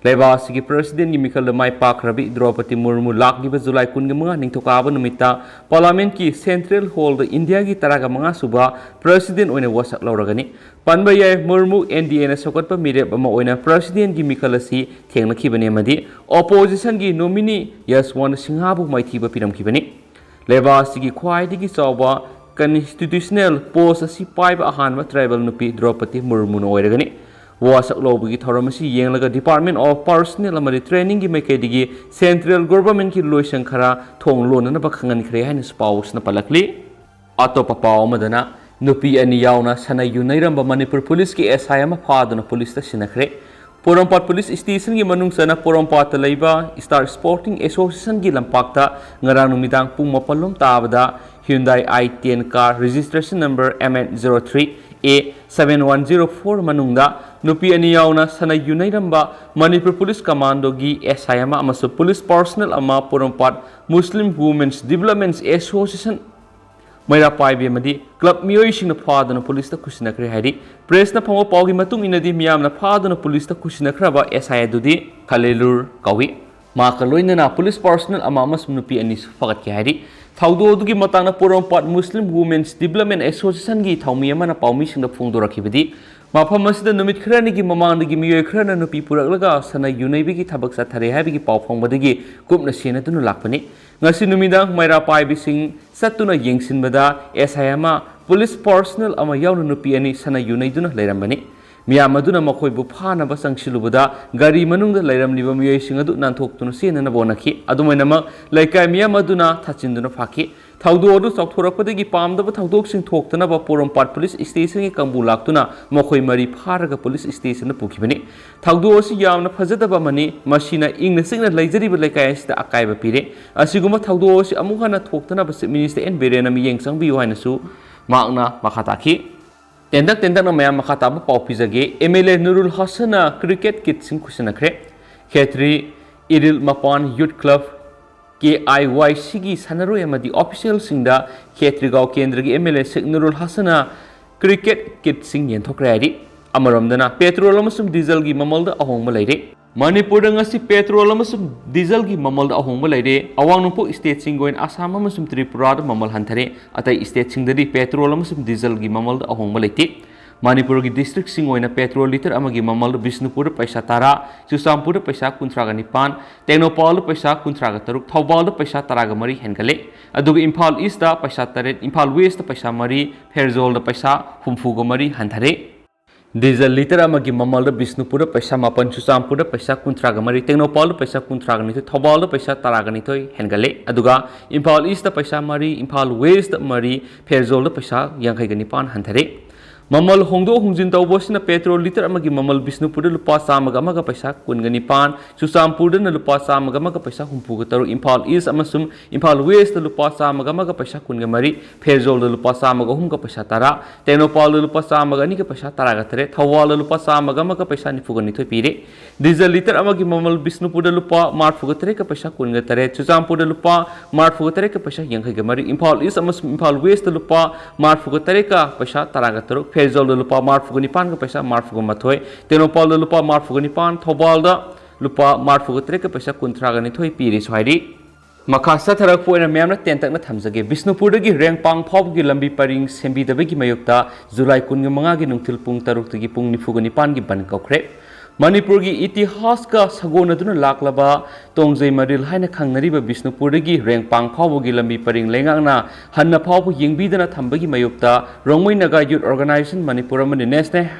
ꯂꯩꯕꯥꯛ ꯑꯁꯤꯒꯤ ꯄ꯭ꯔꯁꯤꯗꯦꯟꯒꯤ ꯃꯤꯈꯜꯗ ꯃꯥꯏ ꯄꯥꯛꯈ꯭ꯔꯕꯤ ꯗ꯭ꯔꯧꯄꯗꯤ ꯃꯨꯔꯃꯨ ꯂꯥꯛꯂꯤꯕ ꯖꯨꯂꯥꯏ ꯀꯨꯟꯒ ꯃꯉꯥ ꯅꯤꯡꯊꯧꯀꯥꯕ ꯅꯨꯃꯤꯠꯇ ꯄꯥꯔꯂꯥꯃꯦꯟꯠꯀꯤ ꯁꯦꯟꯇ꯭ꯔꯦꯜ ꯍꯣꯜꯗ ꯏꯟꯗꯤꯌꯥꯒꯤ ꯇꯔꯥꯒ ꯃꯉꯥ ꯁꯨꯕ ꯄ꯭ꯔꯁꯤꯗꯦꯟ ꯑꯣꯏꯅ ꯋꯥꯁꯛ ꯂꯧꯔꯒꯅꯤ꯫ ꯄꯟꯕ ꯌꯥꯏ, ꯃꯨꯔꯃꯨ ꯑꯦꯟ ꯗꯤ ꯑꯦꯅ ꯁꯧꯒꯠꯄ ꯃꯤꯔꯦꯞ ꯑꯃ ꯑꯣꯏꯅ ꯄ꯭ꯔꯁꯤꯗꯦꯟꯒꯤ ꯃꯤꯈꯜ ꯑꯁꯤ ꯊꯦꯡꯅꯈꯤꯕꯅꯤ ꯑꯃꯗꯤ ꯑꯣꯄꯣꯖꯤꯁꯟꯒꯤ ꯅꯣꯃꯤꯅꯤ ꯌꯁꯋꯟꯠ ꯁꯤꯡꯍꯕꯨ ꯃꯥꯏꯊꯤꯕ ꯄꯤꯔꯝꯈꯤꯕꯅꯤ꯫ ꯂꯩꯕꯥꯛ ꯑꯁꯤꯒꯤ ꯈ꯭ꯋꯥꯏꯗꯒꯤ ꯆꯥꯎꯕ ꯀꯟꯁꯇꯤꯇ꯭ꯌꯨꯁꯅꯦꯜ ꯄꯣꯁ ꯑꯁꯤ ꯄꯥꯏꯕ ꯑꯍꯥꯟꯕ ꯇ꯭ꯔꯥꯏꯕꯦꯜ ꯅꯨꯄꯤ ꯗ꯭ꯔꯧꯄꯗꯤ ꯃꯨꯔꯃꯨꯅ ꯑꯣꯏꯔꯒꯅꯤ꯫ ꯋꯥꯁꯛ ꯂꯧꯕꯒꯤ ꯊꯧꯔꯝ ꯑꯁꯤ ꯌꯦꯡꯂꯒ ꯗꯤꯄꯥꯔꯠꯃꯦꯟꯠ ꯑꯣꯐ ꯄꯔꯁꯣꯅꯦꯜ ꯑꯃꯗꯤ ꯇ꯭ꯔꯦꯅꯤꯡꯒꯤ ꯃꯥꯏꯀꯩꯗꯒꯤ ꯁꯦꯟꯇ꯭ꯔꯦꯜ ꯒꯣꯚꯔꯟꯃꯦꯟꯠꯀꯤ ꯂꯣꯏꯁꯪ ꯈꯔ ꯊꯣꯡ ꯂꯣꯟꯅꯅꯕ ꯈꯪꯍꯟꯈ꯭ꯔꯦ ꯍꯥꯏꯅꯁꯨ ꯄꯥꯎ ꯑꯁꯤꯅ ꯄꯜꯂꯛꯂꯤ꯫ ꯑꯇꯣꯞꯄ ꯄꯥꯎ ꯑꯃꯗꯅ, ꯅꯨꯄꯤ ꯑꯅꯤ ꯌꯥꯎꯅ ꯁꯥꯟꯅ ꯌꯨꯅꯩꯔꯝꯕ ꯃꯅꯤꯄꯨꯔ ꯄꯨꯂꯤꯁꯀꯤ ꯑꯦꯁ ꯑꯥꯏ ꯑꯃ ꯐꯥꯗꯨꯅ ꯄꯨꯂꯤꯁꯇ ꯁꯤꯟꯅꯈ꯭ꯔꯦ꯫ ꯄꯣꯔꯣꯝꯄꯥꯠ ꯄꯨꯂꯤꯁ ꯁ꯭ꯇꯦꯁꯟꯒꯤ ꯃꯅꯨꯡ ꯆꯟꯅ ꯄꯣꯔꯣꯝꯄꯥꯠꯇ ꯂꯩꯕ ꯁ꯭ꯇꯥꯔ ꯁ꯭ꯄꯣꯔꯇꯤꯡ ꯑꯦꯁꯣꯁꯤꯌꯦꯁꯟꯒꯤ ꯂꯝꯄꯥꯛꯇ ꯉꯔꯥꯡ ꯅꯨꯃꯤꯗꯥꯡ ꯄꯨꯡ ꯃꯥꯄꯜ ꯂꯣꯝ ꯇꯥꯕꯗ Hyundai i ten car registration number M N zero three A seven one zero four ꯃꯅꯨꯡꯗ ꯅꯨꯄꯤ ꯑꯅꯤ ꯌꯥꯎꯅ ꯁꯥꯟꯅ ꯌꯨꯅꯩꯔꯝꯕ ꯃꯅꯤꯄꯨꯔ ꯄꯨꯂꯤꯁ ꯀꯃꯥꯟꯗꯣꯒꯤ ꯑꯦꯁ ꯑꯥꯏ ꯑꯃ ꯑꯃꯁꯨꯡ ꯄꯨꯂꯤꯁ ꯄꯥꯔꯁꯣꯅꯦꯜ ꯑꯃ ꯄꯣꯔꯣꯝꯄꯥꯠ ꯃꯨꯁꯂꯤꯝ ꯋꯨꯃꯦꯟꯁ ꯗꯤꯕꯂꯞꯃꯦꯟꯁ ꯑꯦꯁꯣꯁꯤꯌꯦꯁꯟ ꯃꯩꯔꯥ ꯄꯥꯏꯕꯤ ꯑꯃꯗꯤ ꯀ꯭ꯂꯕ ꯃꯤꯑꯣꯏꯁꯤꯡꯅ ꯐꯥꯗꯨꯅ ꯄꯨꯂꯤꯁꯇ ꯈꯨꯠꯁꯤꯟꯅꯈ꯭ꯔꯦ ꯍꯥꯏꯔꯤ꯫ ꯄ꯭ꯔꯦꯁꯅ ꯐꯪꯕ ꯄꯥꯎꯒꯤ ꯃꯇꯨꯡ ꯏꯟꯅꯗꯤ ꯃꯤꯌꯥꯝꯅ ꯐꯥꯗꯨꯅ ꯄꯨꯂꯤꯁꯇ ꯈꯨꯠꯁꯤꯟꯅꯈ꯭ꯔꯕ ꯑꯦꯁ ꯑꯥꯏ ꯑꯗꯨꯗꯤ ꯈꯂꯦꯂꯨꯔ ꯀꯧꯏ꯫ ꯃꯍꯥꯛꯀ ꯂꯣꯏꯅꯅ ꯄꯨꯂꯤꯁ ꯄꯥꯔꯁꯣꯅꯦꯜ ꯑꯃ ꯑꯃꯁꯨꯡ ꯅꯨꯄꯤ ꯑꯅꯤꯁꯨ ꯐꯒꯠꯈꯤ ꯍꯥꯏꯔꯤ꯫ ꯊꯧꯗꯣꯛ ꯑꯗꯨꯒꯤ ꯃꯇꯥꯡꯗ ꯄꯣꯔꯣꯝꯄꯥꯠ ꯃꯨꯁꯂꯤꯝ ꯋꯨꯃꯦꯟꯁ ꯗꯤꯕꯂꯞꯃꯦꯟ ꯑꯦꯁꯣꯁꯤꯌꯦꯁꯟꯒꯤ ꯊꯧꯃꯤ ꯑꯃꯅ ꯄꯥꯎꯃꯤꯁꯤꯡꯗ ꯐꯣꯡꯗꯣꯔꯛꯈꯤꯕꯗꯤ, ꯃꯐꯝ ꯑꯁꯤꯗ ꯅꯨꯃꯤꯠ ꯈꯔꯅꯤꯒꯤ ꯃꯃꯥꯡꯗꯒꯤ ꯃꯤꯑꯣꯏ ꯈꯔꯅ ꯅꯨꯄꯤ ꯄꯨꯔꯛꯂꯒ ꯁꯥꯟꯅ ꯌꯨꯅꯩꯕꯒꯤ ꯊꯕꯛ ꯆꯠꯊꯔꯦ ꯍꯥꯏꯕꯒꯤ ꯄꯥꯎ ꯐꯪꯕꯗꯒꯤ ꯀꯨꯞꯅ ꯁꯦꯟꯅꯗꯨꯅ ꯂꯥꯛꯄꯅꯤ꯫ ꯉꯁꯤ ꯅꯨꯃꯤꯗꯥꯡ ꯃꯩꯔꯥ ꯄꯥꯏꯕꯤꯁꯤꯡ ꯆꯠꯇꯨꯅ ꯌꯦꯡꯁꯤꯟꯕꯗ ꯑꯦꯁ ꯑꯥꯏ ꯑꯃ ꯄꯨꯂꯤꯁ ꯄꯥꯔꯁꯣꯅꯦꯜ ꯑꯃ ꯌꯥꯎꯅ ꯅꯨꯄꯤ ꯑꯅꯤ ꯁꯥꯟꯅ ꯌꯨꯅꯩꯗꯨꯅ ꯂꯩꯔꯝꯕꯅꯤ꯫ ꯃꯤꯌꯥꯝ ꯑꯗꯨꯅ ꯃꯈꯣꯏꯕꯨ ꯐꯥꯅꯕ ꯆꯪꯁꯤꯜꯂꯨꯕꯗ ꯒꯥꯔꯤ ꯃꯅꯨꯡꯗ ꯂꯩꯔꯝꯂꯤꯕ ꯃꯤꯑꯣꯏꯁꯤꯡ ꯑꯗꯨ ꯅꯥꯟꯊꯣꯛꯇꯨꯅ ꯆꯦꯟꯅꯅꯕ ꯍꯣꯠꯅꯈꯤ꯫ ꯑꯗꯨꯃꯥꯏꯅꯃꯛ ꯂꯩꯀꯥꯏ ꯃꯤꯌꯥꯝ ꯑꯗꯨꯅ ꯊꯥꯆꯤꯟꯗꯨꯅ ꯐꯥꯈꯤ꯫ ꯊꯧꯗꯣꯛ ꯑꯗꯨ ꯆꯥꯎꯊꯣꯔꯛꯄꯗꯒꯤ ꯄꯥꯝꯗꯕ ꯊꯧꯗꯣꯛꯁꯤꯡ ꯊꯣꯛꯇꯅꯕ ꯄꯣꯔꯣꯝꯄꯥꯠ ꯄꯨꯂꯤꯁ ꯁ꯭ꯇꯦꯁꯟꯒꯤ ꯀꯥꯡꯕꯨ ꯂꯥꯛꯇꯨꯅ ꯃꯈꯣꯏ ꯃꯔꯤ ꯐꯥꯔꯒ ꯄꯨꯂꯤꯁ ꯁ꯭ꯇꯦꯁꯟꯗ ꯄꯨꯈꯤꯕꯅꯤ꯫ ꯊꯧꯗꯣꯛ ꯑꯁꯤ ꯌꯥꯝꯅ ꯐꯖꯗꯕ ꯑꯃꯅꯤ꯫ ꯃꯁꯤꯅ ꯏꯪꯅ ꯆꯤꯛꯅ ꯂꯩꯖꯔꯤꯕ ꯂꯩꯀꯥꯏ ꯑꯁꯤꯗ ꯑꯀꯥꯏꯕ ꯄꯤꯔꯦ꯫ ꯑꯁꯤꯒꯨꯝꯕ ꯊꯧꯗꯣꯛ ꯑꯁꯤ ꯑꯃꯨꯛ ꯍꯟꯅ ꯊꯣꯛꯇꯅꯕ ꯆꯤꯐ ꯃꯤꯅꯤꯁꯇꯔ ꯑꯦꯟ ꯕꯤꯔꯦꯟꯅ ꯃꯤꯠꯌꯦꯡ ꯆꯪꯕꯤꯌꯨ ꯍꯥꯏꯅꯁꯨ ꯃꯍꯥꯛꯅ ꯃꯈꯥ ꯇꯥꯈꯤ꯫ ꯇꯦꯟꯇꯛ ꯇꯦꯟꯇꯛꯅ ꯃꯌꯥꯝ ꯃꯈꯥ ꯇꯥꯕ ꯄꯥꯎ ꯄꯤꯖꯒꯦ꯫ ꯑꯦꯝ ꯑꯦꯜ ꯑꯦ ꯅꯨꯔꯨꯜ ꯍꯁꯟꯅ ꯀ꯭ꯔꯤꯀꯦꯠ ꯀꯤꯠꯁꯤꯡ ꯈꯨꯠꯁꯤꯟꯅꯈ꯭ꯔꯦ꯫ ꯈꯦꯇ꯭ꯔꯤ ꯏꯔꯤꯜ ꯃꯄꯥꯟ ꯌꯨꯠ ꯀ꯭ꯂꯕ, ꯀꯦ ꯑꯥꯏ ꯋꯥꯏ ꯁꯤꯒꯤ ꯁꯥꯟꯅꯔꯣꯏ ꯑꯃꯗꯤ ꯑꯣꯐꯤꯁꯤꯌꯦꯜꯁꯤꯡꯗ ꯈꯦꯇ꯭ꯔꯤꯒꯥꯎ ꯀꯦꯟꯗ꯭ꯔꯒꯤ M L A Shaikh Nurul ꯍꯁꯟꯅ ꯀ꯭ꯔꯤꯀꯦꯠ ꯀꯤꯠꯁꯤꯡ ꯌꯦꯟꯊꯣꯛꯈ꯭ꯔꯦ ꯍꯥꯏꯔꯤ꯫ ꯑꯃꯔꯣꯝꯗꯅ ꯄꯦꯇ꯭ꯔꯣꯜ ꯑꯃꯁꯨꯡ ꯗꯤꯖꯜꯒꯤ ꯃꯃꯜꯗ ꯑꯍꯣꯡꯕ ꯂꯩꯔꯦ꯫ ꯃꯅꯤꯄꯨꯔꯗ ꯉꯁꯤ ꯄꯦꯇ꯭ꯔꯣꯜ ꯑꯃꯁꯨꯡ ꯗꯤꯖꯜꯒꯤ ꯃꯃꯜꯗ ꯑꯍꯣꯡꯕ ꯂꯩꯔꯦ꯫ ꯑꯋꯥꯡ ꯅꯣꯡꯄꯣꯛ ꯁ꯭ꯇꯦꯠꯁꯤꯡꯒꯤ ꯑꯣꯏꯅ ꯑꯁꯥꯝ ꯑꯃꯁꯨꯡ ꯇ꯭ꯔꯤꯄꯨꯔꯥꯗ ꯃꯃꯜ ꯍꯟꯊꯔꯦ꯫ ꯑꯇꯩ ꯁ꯭ꯇꯦꯠꯁꯤꯡꯗꯗꯤ ꯄꯦꯇ꯭ꯔꯣꯜ ꯑꯃꯁꯨꯡ ꯗꯤꯖꯜꯒꯤ ꯃꯃꯜꯗ ꯑꯍꯣꯡꯕ ꯂꯩꯇꯦ꯫ ꯃꯅꯤꯄꯨꯔꯒꯤ ꯗꯤꯁꯇ꯭ꯔꯤꯛꯁꯤꯡ ꯑꯣꯏꯅ ꯄꯦꯇ꯭ꯔꯣꯜ ꯂꯤꯇꯔ ꯑꯃꯒꯤ ꯃꯃꯜꯗ ꯕꯤꯁꯅꯨꯄꯨꯔꯗ ꯄꯩꯁꯥ ꯇꯔꯥ, ꯆꯨꯔꯆꯥꯟꯄꯨꯔꯗ ꯄꯩꯁꯥ ꯀꯨꯟꯊ꯭ꯔꯥꯒ ꯅꯤꯄꯥꯟ, ꯇꯦꯡꯅꯧꯄꯜꯗ ꯄꯩꯁꯥ ꯀꯨꯟꯊ꯭ꯔꯥꯒ ꯇꯔꯨꯛ, ꯊꯧꯕꯥꯜꯗ ꯄꯩꯁꯥ ꯇꯔꯥꯒ ꯃꯔꯤ ꯍꯦꯟꯒꯠꯂꯦ꯫ ꯑꯗꯨꯒ ꯏꯝꯐꯥꯜ ꯏꯁꯇ ꯄꯩꯁꯥ ꯇꯔꯦꯠ, ꯏꯝꯐꯥꯜ ꯋꯦꯁꯇ ꯄꯩꯁꯥ ꯃꯔꯤ, ꯐꯦꯔꯖꯣꯜꯗ ꯄꯩꯁꯥ ꯍꯨꯝꯐꯨꯒ ꯃꯔꯤ ꯍꯟꯊꯔꯦ꯫ ꯗꯤꯖꯜ ꯂꯤꯇꯔ ꯑꯃꯒꯤ ꯃꯃꯜꯗ ꯕꯤꯁꯅꯨꯄꯨꯔꯗ ꯄꯩꯁꯥ ꯃꯥꯄꯟ, ꯆꯨꯔꯆꯥꯟꯄꯨꯔꯗ ꯄꯩꯁꯥ ꯀꯨꯟꯊ꯭ꯔꯥꯒ ꯃꯔꯤ, ꯇꯦꯡꯅꯧꯄꯜꯗ ꯄꯩꯁꯥ ꯀꯨꯟꯊ꯭ꯔꯥꯒ ꯅꯤꯊꯣꯏ, ꯊꯧꯕꯥꯜꯗ ꯄꯩꯁꯥ ꯇꯔꯥꯒ ꯅꯤꯊꯣꯏ ꯍꯦꯟꯒꯠꯂꯦ꯫ ꯑꯗꯨꯒ ꯏꯝꯐꯥꯜ ꯏꯁꯇ ꯄꯩꯁꯥ ꯃꯔꯤ, ꯏꯝꯐꯥꯜ ꯋꯦꯁꯇ ꯃꯔꯤ, ꯐꯦꯔꯖꯣꯜꯗ ꯄꯩꯁꯥ ꯌꯥꯡꯈꯩꯒ ꯅꯤꯄꯥꯟ ꯍꯟꯊꯔꯦ꯫ ꯃꯃꯜ ꯍꯣꯡꯗꯣꯛ ꯍꯣꯡꯖꯤꯟ ꯇꯧꯕ ꯑꯁꯤꯅ ꯄꯦꯇ꯭ꯔꯣꯜ ꯂꯤꯇꯔ ꯑꯃꯒꯤ ꯃꯃꯜ ꯕꯤꯁꯅꯨꯄꯨꯔꯗ ꯂꯨꯄꯥ ꯆꯥꯝꯃꯒ ꯑꯃꯒ ꯄꯩꯁꯥ ꯀꯨꯟꯒ ꯅꯤꯄꯥꯟ, ꯆꯨꯔꯆꯥꯟꯄꯨꯔꯗꯅ ꯂꯨꯄꯥ ꯆꯥꯝꯃꯒ ꯑꯃꯒ ꯄꯩꯁꯥ ꯍꯨꯝꯐꯨꯒ ꯇꯔꯨꯛ, ꯏꯝꯐꯥꯜ ꯏꯁ ꯑꯃꯁꯨꯡ ꯏꯝꯐꯥꯜ ꯋꯦꯁꯇ ꯂꯨꯄꯥ ꯆꯥꯝꯃꯒ ꯑꯃꯒ ꯄꯩꯁꯥ ꯀꯨꯟꯒ ꯃꯔꯤ, ꯐꯦꯔꯖꯣꯜꯗ ꯂꯨꯄꯥ ꯆꯥꯝꯃꯒ ꯑꯍꯨꯝꯒ ꯄꯩꯁꯥ ꯇꯔꯥ, ꯇꯦꯡꯅꯧꯄꯜꯗ ꯂꯨꯄꯥ ꯆꯥꯝꯃꯒ ꯑꯅꯤꯒ ꯄꯩꯁꯥ ꯇꯔꯥꯒ ꯇꯔꯦꯠ, ꯊꯧꯕꯥꯜꯗ ꯂꯨꯄꯥ ꯆꯥꯝꯃꯒ ꯑꯃꯒ ꯄꯩꯁꯥ ꯅꯤꯐꯨꯒ ꯅꯤꯊꯣꯏ ꯄꯤꯔꯦ꯫ ꯗꯤꯖꯜ ꯂꯤꯇꯔ ꯑꯃꯒꯤ ꯃꯃꯜ ꯕꯤꯁꯅꯨꯄꯨꯔꯗ ꯂꯨꯄꯥ ꯃꯔꯤꯐꯨꯒ ꯇꯔꯦꯠꯀ ꯄꯩꯁꯥ ꯀꯨꯟꯒ ꯇꯔꯦꯠ, ꯆꯨꯔꯆꯥꯟꯄꯨꯔꯗ ꯂꯨꯄꯥ ꯃꯔꯤꯐꯨꯒ ꯇꯔꯦꯠꯀ ꯄꯩꯁꯥ ꯌꯥꯡꯈꯩꯒ ꯃꯔꯤ, ꯏꯝꯐꯥꯜ ꯏꯁ ꯑꯃꯁꯨꯡ ꯏꯝꯐꯥꯜ ꯋꯦꯁꯇ ꯂꯨꯄꯥ ꯃꯔꯤꯐꯨꯒ ꯇꯔꯦꯠꯀ ꯄꯩꯁꯥ ꯇꯔꯥꯒ ꯇꯔꯨꯛ, ꯐꯦꯔꯖꯣꯜꯗ ꯂꯨꯄꯥ ꯃꯔꯤꯐꯨꯒ ꯅꯤꯄꯥꯟꯒ ꯄꯩꯁꯥ ꯃꯔꯤꯐꯨꯒ ꯃꯥꯊꯣꯏ, ꯇꯦꯡꯅꯧꯄꯜꯗ ꯂꯨꯄꯥ ꯃꯔꯤꯐꯨꯒ ꯅꯤꯄꯥꯟ, ꯊꯧꯕꯥꯜꯗ ꯂꯨꯄꯥ ꯃꯔꯤꯐꯨꯒ ꯇꯔꯦꯠꯀ ꯄꯩꯁꯥ ꯀꯨꯟꯊ꯭ꯔꯥꯒ ꯅꯤꯊꯣꯏ ꯄꯤꯔꯦꯁꯨ ꯍꯥꯏꯔꯤ꯫ ꯃꯈꯥ ꯆꯠꯊꯔꯛꯄ ꯑꯣꯏꯅ ꯃꯌꯥꯝꯅ ꯇꯦꯟꯇꯛꯅ ꯊꯝꯖꯒꯦ꯫ ꯕꯤꯁꯅꯨꯄꯨꯔꯗꯒꯤ ꯔꯦꯡꯄꯥꯡ ꯐꯥꯎꯕꯒꯤ ꯂꯝꯕꯤ ꯄꯔꯤꯡ ꯁꯦꯝꯕꯤꯗꯕꯒꯤ ꯃꯥꯌꯣꯛꯇ ꯖꯨꯂꯥꯏ ꯀꯨꯟꯒ ꯃꯉꯥꯒꯤ ꯅꯨꯡꯊꯤꯜ ꯄꯨꯡ ꯇꯔꯨꯛꯇꯒꯤ ꯄꯨꯡ ꯅꯤꯐꯨꯒ ꯅꯤꯄꯥꯟꯒꯤ ꯕꯟ ꯀꯧꯈ꯭ꯔꯦ꯫ ꯃꯅꯤꯄꯨꯔꯒꯤ ꯏꯇꯤꯍꯥꯁꯀ ꯁꯥꯒꯣꯟꯅꯗꯨꯅ ꯂꯥꯛꯂꯕ ꯇꯣꯡꯖꯩ ꯃꯔꯤꯜ ꯍꯥꯏꯅ ꯈꯪꯅꯔꯤꯕ ꯕꯤꯁꯅꯨꯄꯨꯔꯗꯒꯤ ꯔꯦꯡꯄꯥꯡ ꯐꯥꯎꯕꯒꯤ ꯂꯝꯕꯤ ꯄꯔꯤꯡ ꯂꯩꯉꯥꯛꯅ ꯍꯟꯅ ꯐꯥꯎꯕ ꯌꯦꯡꯕꯤꯗꯅ ꯊꯝꯕꯒꯤ ꯃꯥꯌꯣꯛꯇ ꯔꯣꯡꯃꯩ ꯅꯥꯒꯥ ꯌꯨꯠ ꯑꯣꯔꯒꯅꯥꯏꯖꯦꯁꯟ ꯃꯅꯤꯄꯨꯔ ꯑꯃꯗꯤ ꯅꯦꯁꯅꯦꯜ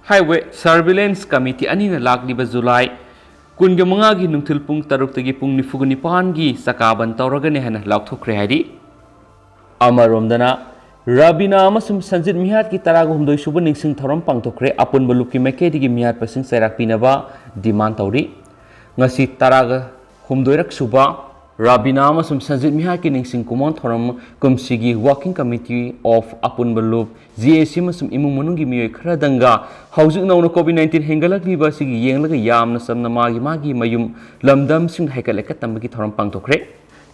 ꯍꯥꯏꯋꯦ ꯁꯔꯚꯤꯂꯦꯟꯁ ꯀꯃꯤꯇꯤ ꯑꯅꯤꯅ ꯂꯥꯛꯂꯤꯕ ꯖꯨꯂꯥꯏ ꯀꯨꯟꯒ ꯃꯉꯥꯒꯤ ꯅꯨꯡꯊꯤꯜ ꯄꯨꯡ ꯇꯔꯨꯛꯇꯒꯤ ꯄꯨꯡ ꯅꯤꯐꯨꯒ ꯅꯤꯄꯥꯟꯒꯤ ꯆꯀꯥ ꯕꯟ ꯇꯧꯔꯒꯅꯤ ꯍꯥꯏꯅ ꯂꯥꯎꯊꯣꯛꯈ꯭ꯔꯦ ꯍꯥꯏꯔꯤ꯫ ꯑꯃꯔꯣꯝꯗꯅ, ꯔꯥꯕꯤꯅꯥ ꯑꯃꯁꯨꯡ ꯁꯟꯖꯤꯠ ꯃꯤꯍꯥꯠꯀꯤ ꯇꯔꯥꯒ ꯍꯨꯝꯗꯣꯏ ꯁꯨꯕ ꯅꯤꯡꯁꯤꯡ ꯊꯧꯔꯝ ꯄꯥꯡꯊꯣꯛꯈ꯭ꯔꯦ꯫ ꯑꯄꯨꯟꯕ ꯂꯨꯞꯀꯤ ꯃꯥꯏꯀꯩꯗꯒꯤ ꯃꯤꯍꯥꯠꯄꯁꯤꯡ ꯆꯩꯔꯥꯛ ꯄꯤꯅꯕ ꯗꯤꯃꯥꯟ ꯇꯧꯔꯤ꯫ ꯉꯁꯤ ꯇꯔꯥꯒ ꯍꯨꯝꯗꯣꯏꯔꯛ ꯁꯨꯕ ꯔꯥꯕꯤꯅꯥ ꯑꯃꯁꯨꯡ ꯁꯟꯖꯤꯠ ꯃꯤꯍꯥꯠꯀꯤ ꯅꯤꯡꯁꯤꯡ ꯀꯨꯝꯑꯣꯟ ꯊꯧꯔꯝ ꯀꯨꯝꯁꯤꯒꯤ Working Committee of ꯑꯄꯨꯟꯕ ꯂꯨꯞ, ꯖꯤ ꯑꯦ ꯁꯤ ꯑꯃꯁꯨꯡ ꯏꯃꯨꯡ ꯃꯅꯨꯡꯒꯤ ꯃꯤꯑꯣꯏ ꯈꯔꯗꯪꯒ ꯍꯧꯖꯤꯛ ꯅꯧꯅ ꯀꯣꯚꯤꯗ ꯅꯥꯏꯟꯇꯤꯟ ꯍꯦꯟꯒꯠꯂꯛꯂꯤꯕ ꯑꯁꯤꯒꯤ ꯌꯦꯡꯂꯒ ꯌꯥꯝꯅ ꯆꯝꯅ ꯃꯥꯒꯤ ꯃꯥꯒꯤ ꯃꯌꯨꯝ ꯂꯝꯗꯝꯁꯤꯡꯗ ꯍꯥꯏꯒꯠ ꯂꯩꯀꯠ ꯇꯝꯕꯒꯤ ꯊꯧꯔꯝ ꯄꯥꯡꯊꯣꯛꯈ꯭ꯔꯦ꯫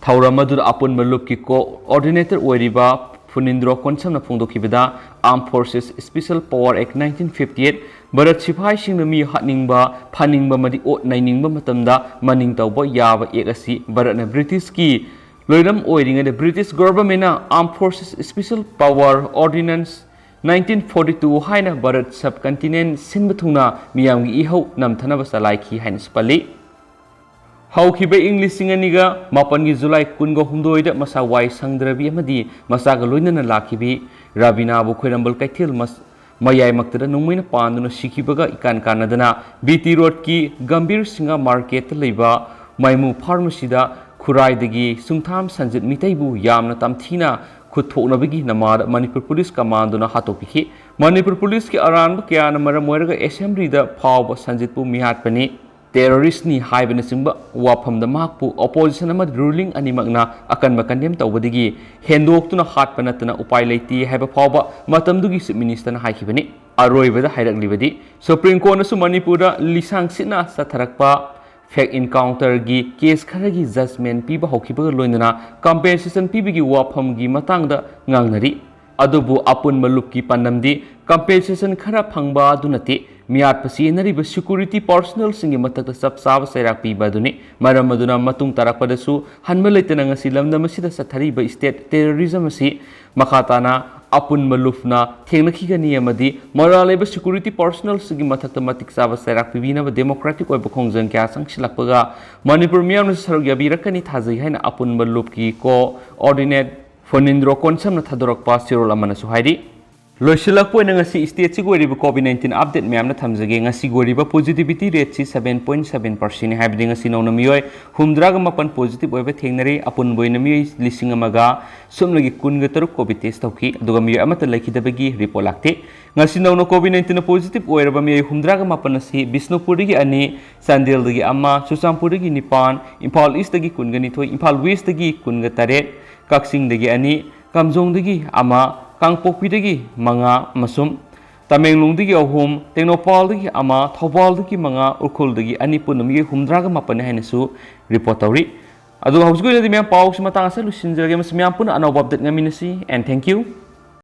ꯊꯧꯔꯝ ꯑꯗꯨꯗ ꯑꯄꯨꯟꯕ ꯂꯨꯞꯀꯤ ꯀꯣꯑꯣꯔꯗꯤꯅꯦꯇꯔ ꯑꯣꯏꯔꯤꯕ ꯐꯨꯅꯤꯟꯗ꯭ꯔꯣ ꯀꯣꯟꯁꯝꯅ ꯐꯣꯡꯗꯣꯛꯈꯤꯕꯗ, Armed Forces Special Power Act nineteen fifty eight, Bharat ꯁꯤꯐꯥꯏꯁꯤꯡꯅ ꯃꯤ ꯍꯥꯠꯅꯤꯡꯕ, ꯐꯥꯅꯤꯡꯕ ꯑꯃꯗꯤ ꯑꯣꯠ ꯅꯩꯅꯤꯡꯕ ꯃꯇꯝꯗ ꯃꯅꯤꯡ ꯇꯧꯕ ꯌꯥꯕ ꯑꯦꯛ ꯑꯁꯤ ꯚꯥꯔꯠꯅ ꯕ꯭ꯔꯤꯇꯤꯁꯀꯤ ꯂꯣꯏꯔꯝ ꯑꯣꯏꯔꯤꯉꯩꯗ British ꯒꯣꯚꯔꯟꯃꯦꯟꯠꯅ Armed Forces Special Power Ordinance nineteen forty two ꯍꯥꯏꯅ ꯚꯥꯔꯠ ꯁꯕ ꯀꯟꯇꯤꯅꯦꯟꯠ ꯁꯤꯟꯕ ꯊꯨꯡꯅ ꯃꯤꯌꯥꯝꯒꯤ ꯏꯍꯧ ꯅꯝꯊꯅꯕ ꯆꯂꯥꯏꯈꯤ ꯍꯥꯏꯅꯁꯨ ꯄꯜꯂꯤ꯫ ꯍꯧꯈꯤꯕ ꯏꯪ ꯂꯤꯁꯤꯡ ꯑꯅꯤꯒ ꯃꯥꯄꯟꯒꯤ ꯖꯨꯂꯥꯏ ꯀꯨꯟꯒ ꯍꯨꯝꯗꯣꯏꯗ ꯃꯁꯥ ꯋꯥꯏ ꯁꯪꯗ꯭ꯔꯕꯤ ꯑꯃꯗꯤ ꯃꯆꯥꯒ ꯂꯣꯏꯅꯅ ꯂꯥꯛꯈꯤꯕꯤ ꯔꯥꯕꯤꯅꯥꯕꯨ ꯈ꯭ꯋꯥꯏꯔꯝꯕꯟ ꯀꯩꯊꯦꯜ ꯃꯁ-, ꯃꯌꯥꯏꯃꯛꯇꯗ ꯅꯣꯡꯃꯩꯅ ꯄꯥꯟꯗꯨꯅ ꯁꯤꯈꯤꯕꯒ ꯏꯀꯥꯟ ꯀꯥꯟꯅꯗꯅ ꯕꯤ ꯇꯤ ꯔꯣꯗꯀꯤ ꯒꯝꯚꯤꯔ ꯁꯤꯡꯍ ꯃꯥꯔꯀꯦꯠꯇ ꯂꯩꯕ ꯃꯥꯏꯃꯨ ꯐꯥꯔꯃꯥꯁꯤꯗ ꯈꯨꯔꯥꯏꯗꯒꯤ ꯁꯨꯡꯊꯥꯝ ꯁꯟꯖꯤꯠ ꯃꯤꯇꯩꯕꯨ ꯌꯥꯝꯅ ꯇꯝꯊꯤꯅ ꯈꯨꯠ ꯊꯣꯛꯅꯕꯒꯤ ꯅꯃꯥꯗ ꯃꯅꯤꯄꯨꯔ ꯄꯨꯂꯤꯁ ꯀꯃꯥꯟꯗꯣꯅ ꯍꯥꯠꯇꯣꯛꯄꯤꯈꯤ꯫ ꯃꯅꯤꯄꯨꯔ ꯄꯨꯂꯤꯁꯀꯤ ꯑꯔꯥꯟꯕ ꯀꯌꯥꯅ ꯃꯔꯝ ꯑꯣꯏꯔꯒ ꯑꯦꯁꯦꯝꯕ꯭ꯂꯤꯗ ꯐꯥꯎꯕ ꯁꯟꯖꯤꯠꯄꯨ ꯃꯤꯍꯥꯠꯄꯅꯤ꯫ ꯇꯦꯔꯣꯔꯤꯁ꯭ꯠꯅꯤ ꯍꯥꯏꯕꯅꯆꯤꯡꯕ ꯋꯥꯐꯝꯗ ꯃꯍꯥꯛꯄꯨ ꯑꯣꯄꯣꯖꯤꯁꯟ ꯑꯃꯗꯤ ꯔꯨꯂꯤꯡ ꯑꯅꯤꯃꯛꯅ ꯑꯀꯟꯕ ꯀꯟꯗꯦꯝ ꯇꯧꯕꯗꯒꯤ ꯍꯦꯟꯗꯣꯛꯇꯨꯅ ꯍꯥꯠꯄ ꯅꯠꯇꯅ ꯎꯄꯥꯏ ꯂꯩꯇꯦ ꯍꯥꯏꯕ ꯐꯥꯎꯕ ꯃꯇꯝꯗꯨꯒꯤ ꯆꯤꯐ ꯃꯤꯅꯤꯁꯇꯔꯅ ꯍꯥꯏꯈꯤꯕꯅꯤ꯫ ꯑꯔꯣꯏꯕꯗ ꯍꯥꯏꯔꯛꯂꯤꯕꯗꯤ, ꯁꯨꯄ꯭ꯔꯤꯝ ꯀꯣꯔꯠꯅꯁꯨ ꯃꯅꯤꯄꯨꯔꯗ ꯂꯤꯁꯥꯡ ꯁꯤꯠꯅ ꯆꯠꯊꯔꯛꯄ ꯐꯦꯛ ꯏꯟꯀꯥꯎꯟꯇꯔꯒꯤ ꯀꯦꯁ ꯈꯔꯒꯤ ꯖꯖꯃꯦꯟ ꯄꯤꯕ ꯍꯧꯈꯤꯕꯒ ꯂꯣꯏꯅꯅ ꯀꯝꯄꯦꯟꯁꯦꯁꯟ ꯄꯤꯕꯒꯤ ꯋꯥꯐꯝꯒꯤ ꯃꯇꯥꯡꯗ ꯉꯥꯡꯅꯔꯤ꯫ ꯑꯗꯨꯕꯨ ꯑꯄꯨꯟꯕ ꯂꯨꯞꯀꯤ ꯄꯥꯟꯗꯝꯗꯤ ꯀꯝꯄꯦꯟꯁꯦꯁꯟ ꯈꯔ ꯐꯪꯕ ꯑꯗꯨ ꯅꯠꯇꯦ, ꯃꯤꯍꯥꯠꯄ ꯆꯦꯟꯅꯔꯤꯕ ꯁꯦꯀ꯭ꯌꯨꯔꯤꯇꯤ ꯄꯥꯔꯁꯣꯅꯦꯜꯁꯤꯡꯒꯤ ꯃꯊꯛꯇ ꯆꯞ ꯆꯥꯕ ꯆꯩꯔꯥꯛ ꯄꯤꯕ ꯑꯗꯨꯅꯤ꯫ ꯃꯔꯝ ꯑꯗꯨꯅ ꯃꯇꯨꯡ ꯇꯥꯔꯛꯄꯗꯁꯨ ꯍꯟꯕ ꯂꯩꯇꯅ ꯉꯁꯤ ꯂꯝꯗꯝ ꯑꯁꯤꯗ ꯆꯠꯊꯔꯤꯕ ꯁ꯭ꯇꯦꯠ ꯇꯦꯔꯣꯔꯤꯖꯝ ꯑꯁꯤ ꯃꯈꯥ ꯇꯥꯅ ꯑꯄꯨꯟꯕ ꯂꯨꯞꯅ ꯊꯦꯡꯅꯈꯤꯒꯅꯤ ꯑꯃꯗꯤ ꯃꯔꯥꯜ ꯂꯩꯕ ꯁꯦꯀ꯭ꯌꯨꯔꯤꯇꯤ ꯄꯥꯔꯁꯣꯅꯦꯜꯁꯤꯡꯒꯤ ꯃꯊꯛꯇ ꯃꯇꯤꯛ ꯆꯥꯕ ꯆꯩꯔꯥꯛ ꯄꯤꯕꯤꯅꯕ ꯗꯦꯃꯣꯀ꯭ꯔꯦꯇꯤꯛ ꯑꯣꯏꯕ ꯈꯣꯡꯖꯪ ꯀꯌꯥ ꯆꯪꯁꯤꯜꯂꯛꯄꯒ ꯃꯅꯤꯄꯨꯔ ꯃꯤꯌꯥꯝꯅꯁꯨ ꯁꯔꯨꯛ ꯌꯥꯕꯤꯔꯛꯀꯅꯤ ꯊꯥꯖꯩ ꯍꯥꯏꯅ ꯑꯄꯨꯟꯕ ꯂꯨꯞꯀꯤ ꯀꯣꯑꯣꯔꯗꯤꯅꯦꯠ ꯐꯣꯅꯤꯟꯗ꯭ꯔꯣ ꯀꯣꯟꯁꯝꯅ ꯊꯥꯗꯣꯔꯛꯄ ꯆꯦꯔꯣꯜ ꯑꯃꯅꯁꯨ ꯍꯥꯏꯔꯤ꯫ ꯂꯣꯏꯁꯤꯜꯂꯛꯄ ꯑꯣꯏꯅ ꯉꯁꯤ ꯁ꯭ꯇꯦꯠꯁꯤꯒꯤ ꯑꯣꯏꯔꯤꯕ ꯀꯣꯚꯤꯗ ꯅꯥꯏꯟꯇꯤꯟ ꯑꯞꯗꯦꯠ ꯃꯌꯥꯝꯅ ꯊꯝꯖꯒꯦ꯫ ꯉꯁꯤꯒꯤ ꯑꯣꯏꯔꯤꯕ ꯄꯣꯖꯤꯇꯤꯚꯤꯇꯤ ꯔꯦꯠꯁꯤ ꯁꯚꯦꯟ ꯄꯣꯏꯟ ꯁꯚꯦꯟ ꯄꯥꯔꯁꯦꯟꯅꯤ, ꯍꯥꯏꯕꯗꯤ ꯉꯁꯤ ꯅꯧꯅ ꯃꯤꯑꯣꯏ ꯍꯨꯝꯗ꯭ꯔꯥꯒ ꯃꯥꯄꯟ ꯄꯣꯖꯤꯇꯤꯚ ꯑꯣꯏꯕ ꯊꯦꯡꯅꯔꯦ꯫ ꯑꯄꯨꯟꯕ ꯑꯣꯏꯅ ꯃꯤꯑꯣꯏ ꯂꯤꯁꯤꯡ ꯑꯃꯒ ꯁꯨꯞꯅꯒꯤ ꯀꯨꯟꯒ ꯇꯔꯨꯛ ꯀꯣꯚꯤꯗ ꯇꯦꯁ ꯇꯧꯈꯤ, ꯑꯗꯨꯒ ꯃꯤꯑꯣꯏ ꯑꯃꯠꯇ ꯂꯩꯈꯤꯗꯕꯒꯤ ꯔꯤꯄꯣꯔꯠ ꯂꯥꯛꯇꯦ꯫ ꯉꯁꯤ ꯅꯧꯅ ꯀꯣꯚꯤꯗ ꯅꯥꯏꯟꯇꯤꯟꯅ ꯄꯣꯖꯤꯇꯤꯚ ꯑꯣꯏꯔꯕ ꯃꯤꯑꯣꯏ ꯍꯨꯝꯗ꯭ꯔꯥꯒ ꯃꯥꯄꯟ ꯑꯁꯤ ꯕꯤꯁꯅꯨꯄꯨꯔꯗꯒꯤ ꯑꯅꯤ, ꯆꯥꯟꯗꯦꯜꯗꯒꯤ ꯑꯃ, ꯆꯨꯔꯆꯥꯟꯄꯨꯔꯗꯒꯤ ꯅꯤꯄꯥꯟ, ꯏꯝꯐꯥꯜ ꯏꯁ꯭ꯇꯒꯤ ꯀꯨꯟꯒ ꯅꯤꯊꯣꯏ, ꯏꯝꯐꯥꯜ ꯋꯦꯁ꯭ꯇꯒꯤ ꯀꯨꯟꯒ ꯇꯔꯦꯠ, ꯀꯛꯆꯤꯡꯗꯒꯤ ꯑꯅꯤ, ꯀꯥꯝꯖꯣꯡꯗꯒꯤ ꯑꯃ, ꯀꯥꯡꯄꯣꯛꯄꯤꯗꯒꯤ ꯃꯉꯥ ꯑꯃꯁꯨꯡ ꯇꯃꯦꯡꯂꯣꯡꯗꯒꯤ ꯑꯍꯨꯝ, ꯇꯦꯡꯅꯧꯄꯥꯜꯗꯒꯤ ꯑꯃ, ꯊꯧꯕꯥꯜꯗꯒꯤ ꯃꯉꯥ, ꯎꯈ꯭ꯔꯨꯜꯗꯒꯤ ꯑꯅꯤ, ꯄꯨꯟꯅ ꯃꯤꯑꯣꯏ ꯍꯨꯝꯗ꯭ꯔꯥꯒ ꯃꯥꯄꯟꯅꯤ ꯍꯥꯏꯅꯁꯨ ꯔꯤꯄꯣꯔꯠ ꯇꯧꯔꯤ꯫ ꯑꯗꯨꯒ ꯍꯧꯖꯤꯛꯀꯤ ꯑꯣꯏꯅꯗꯤ ꯃꯌꯥꯝ ꯄꯥꯎꯁꯤ ꯃꯇꯥꯡ ꯑꯁꯤꯗ ꯂꯣꯏꯁꯤꯟꯖꯔꯒꯦ꯫ ꯃꯁꯤ ꯃꯌꯥꯝ ꯄꯨꯟꯅ ꯑꯅꯧꯕ ꯑꯞꯗꯦꯠ ꯉꯥꯏꯃꯤꯟꯅꯁꯤ, and thank you꯫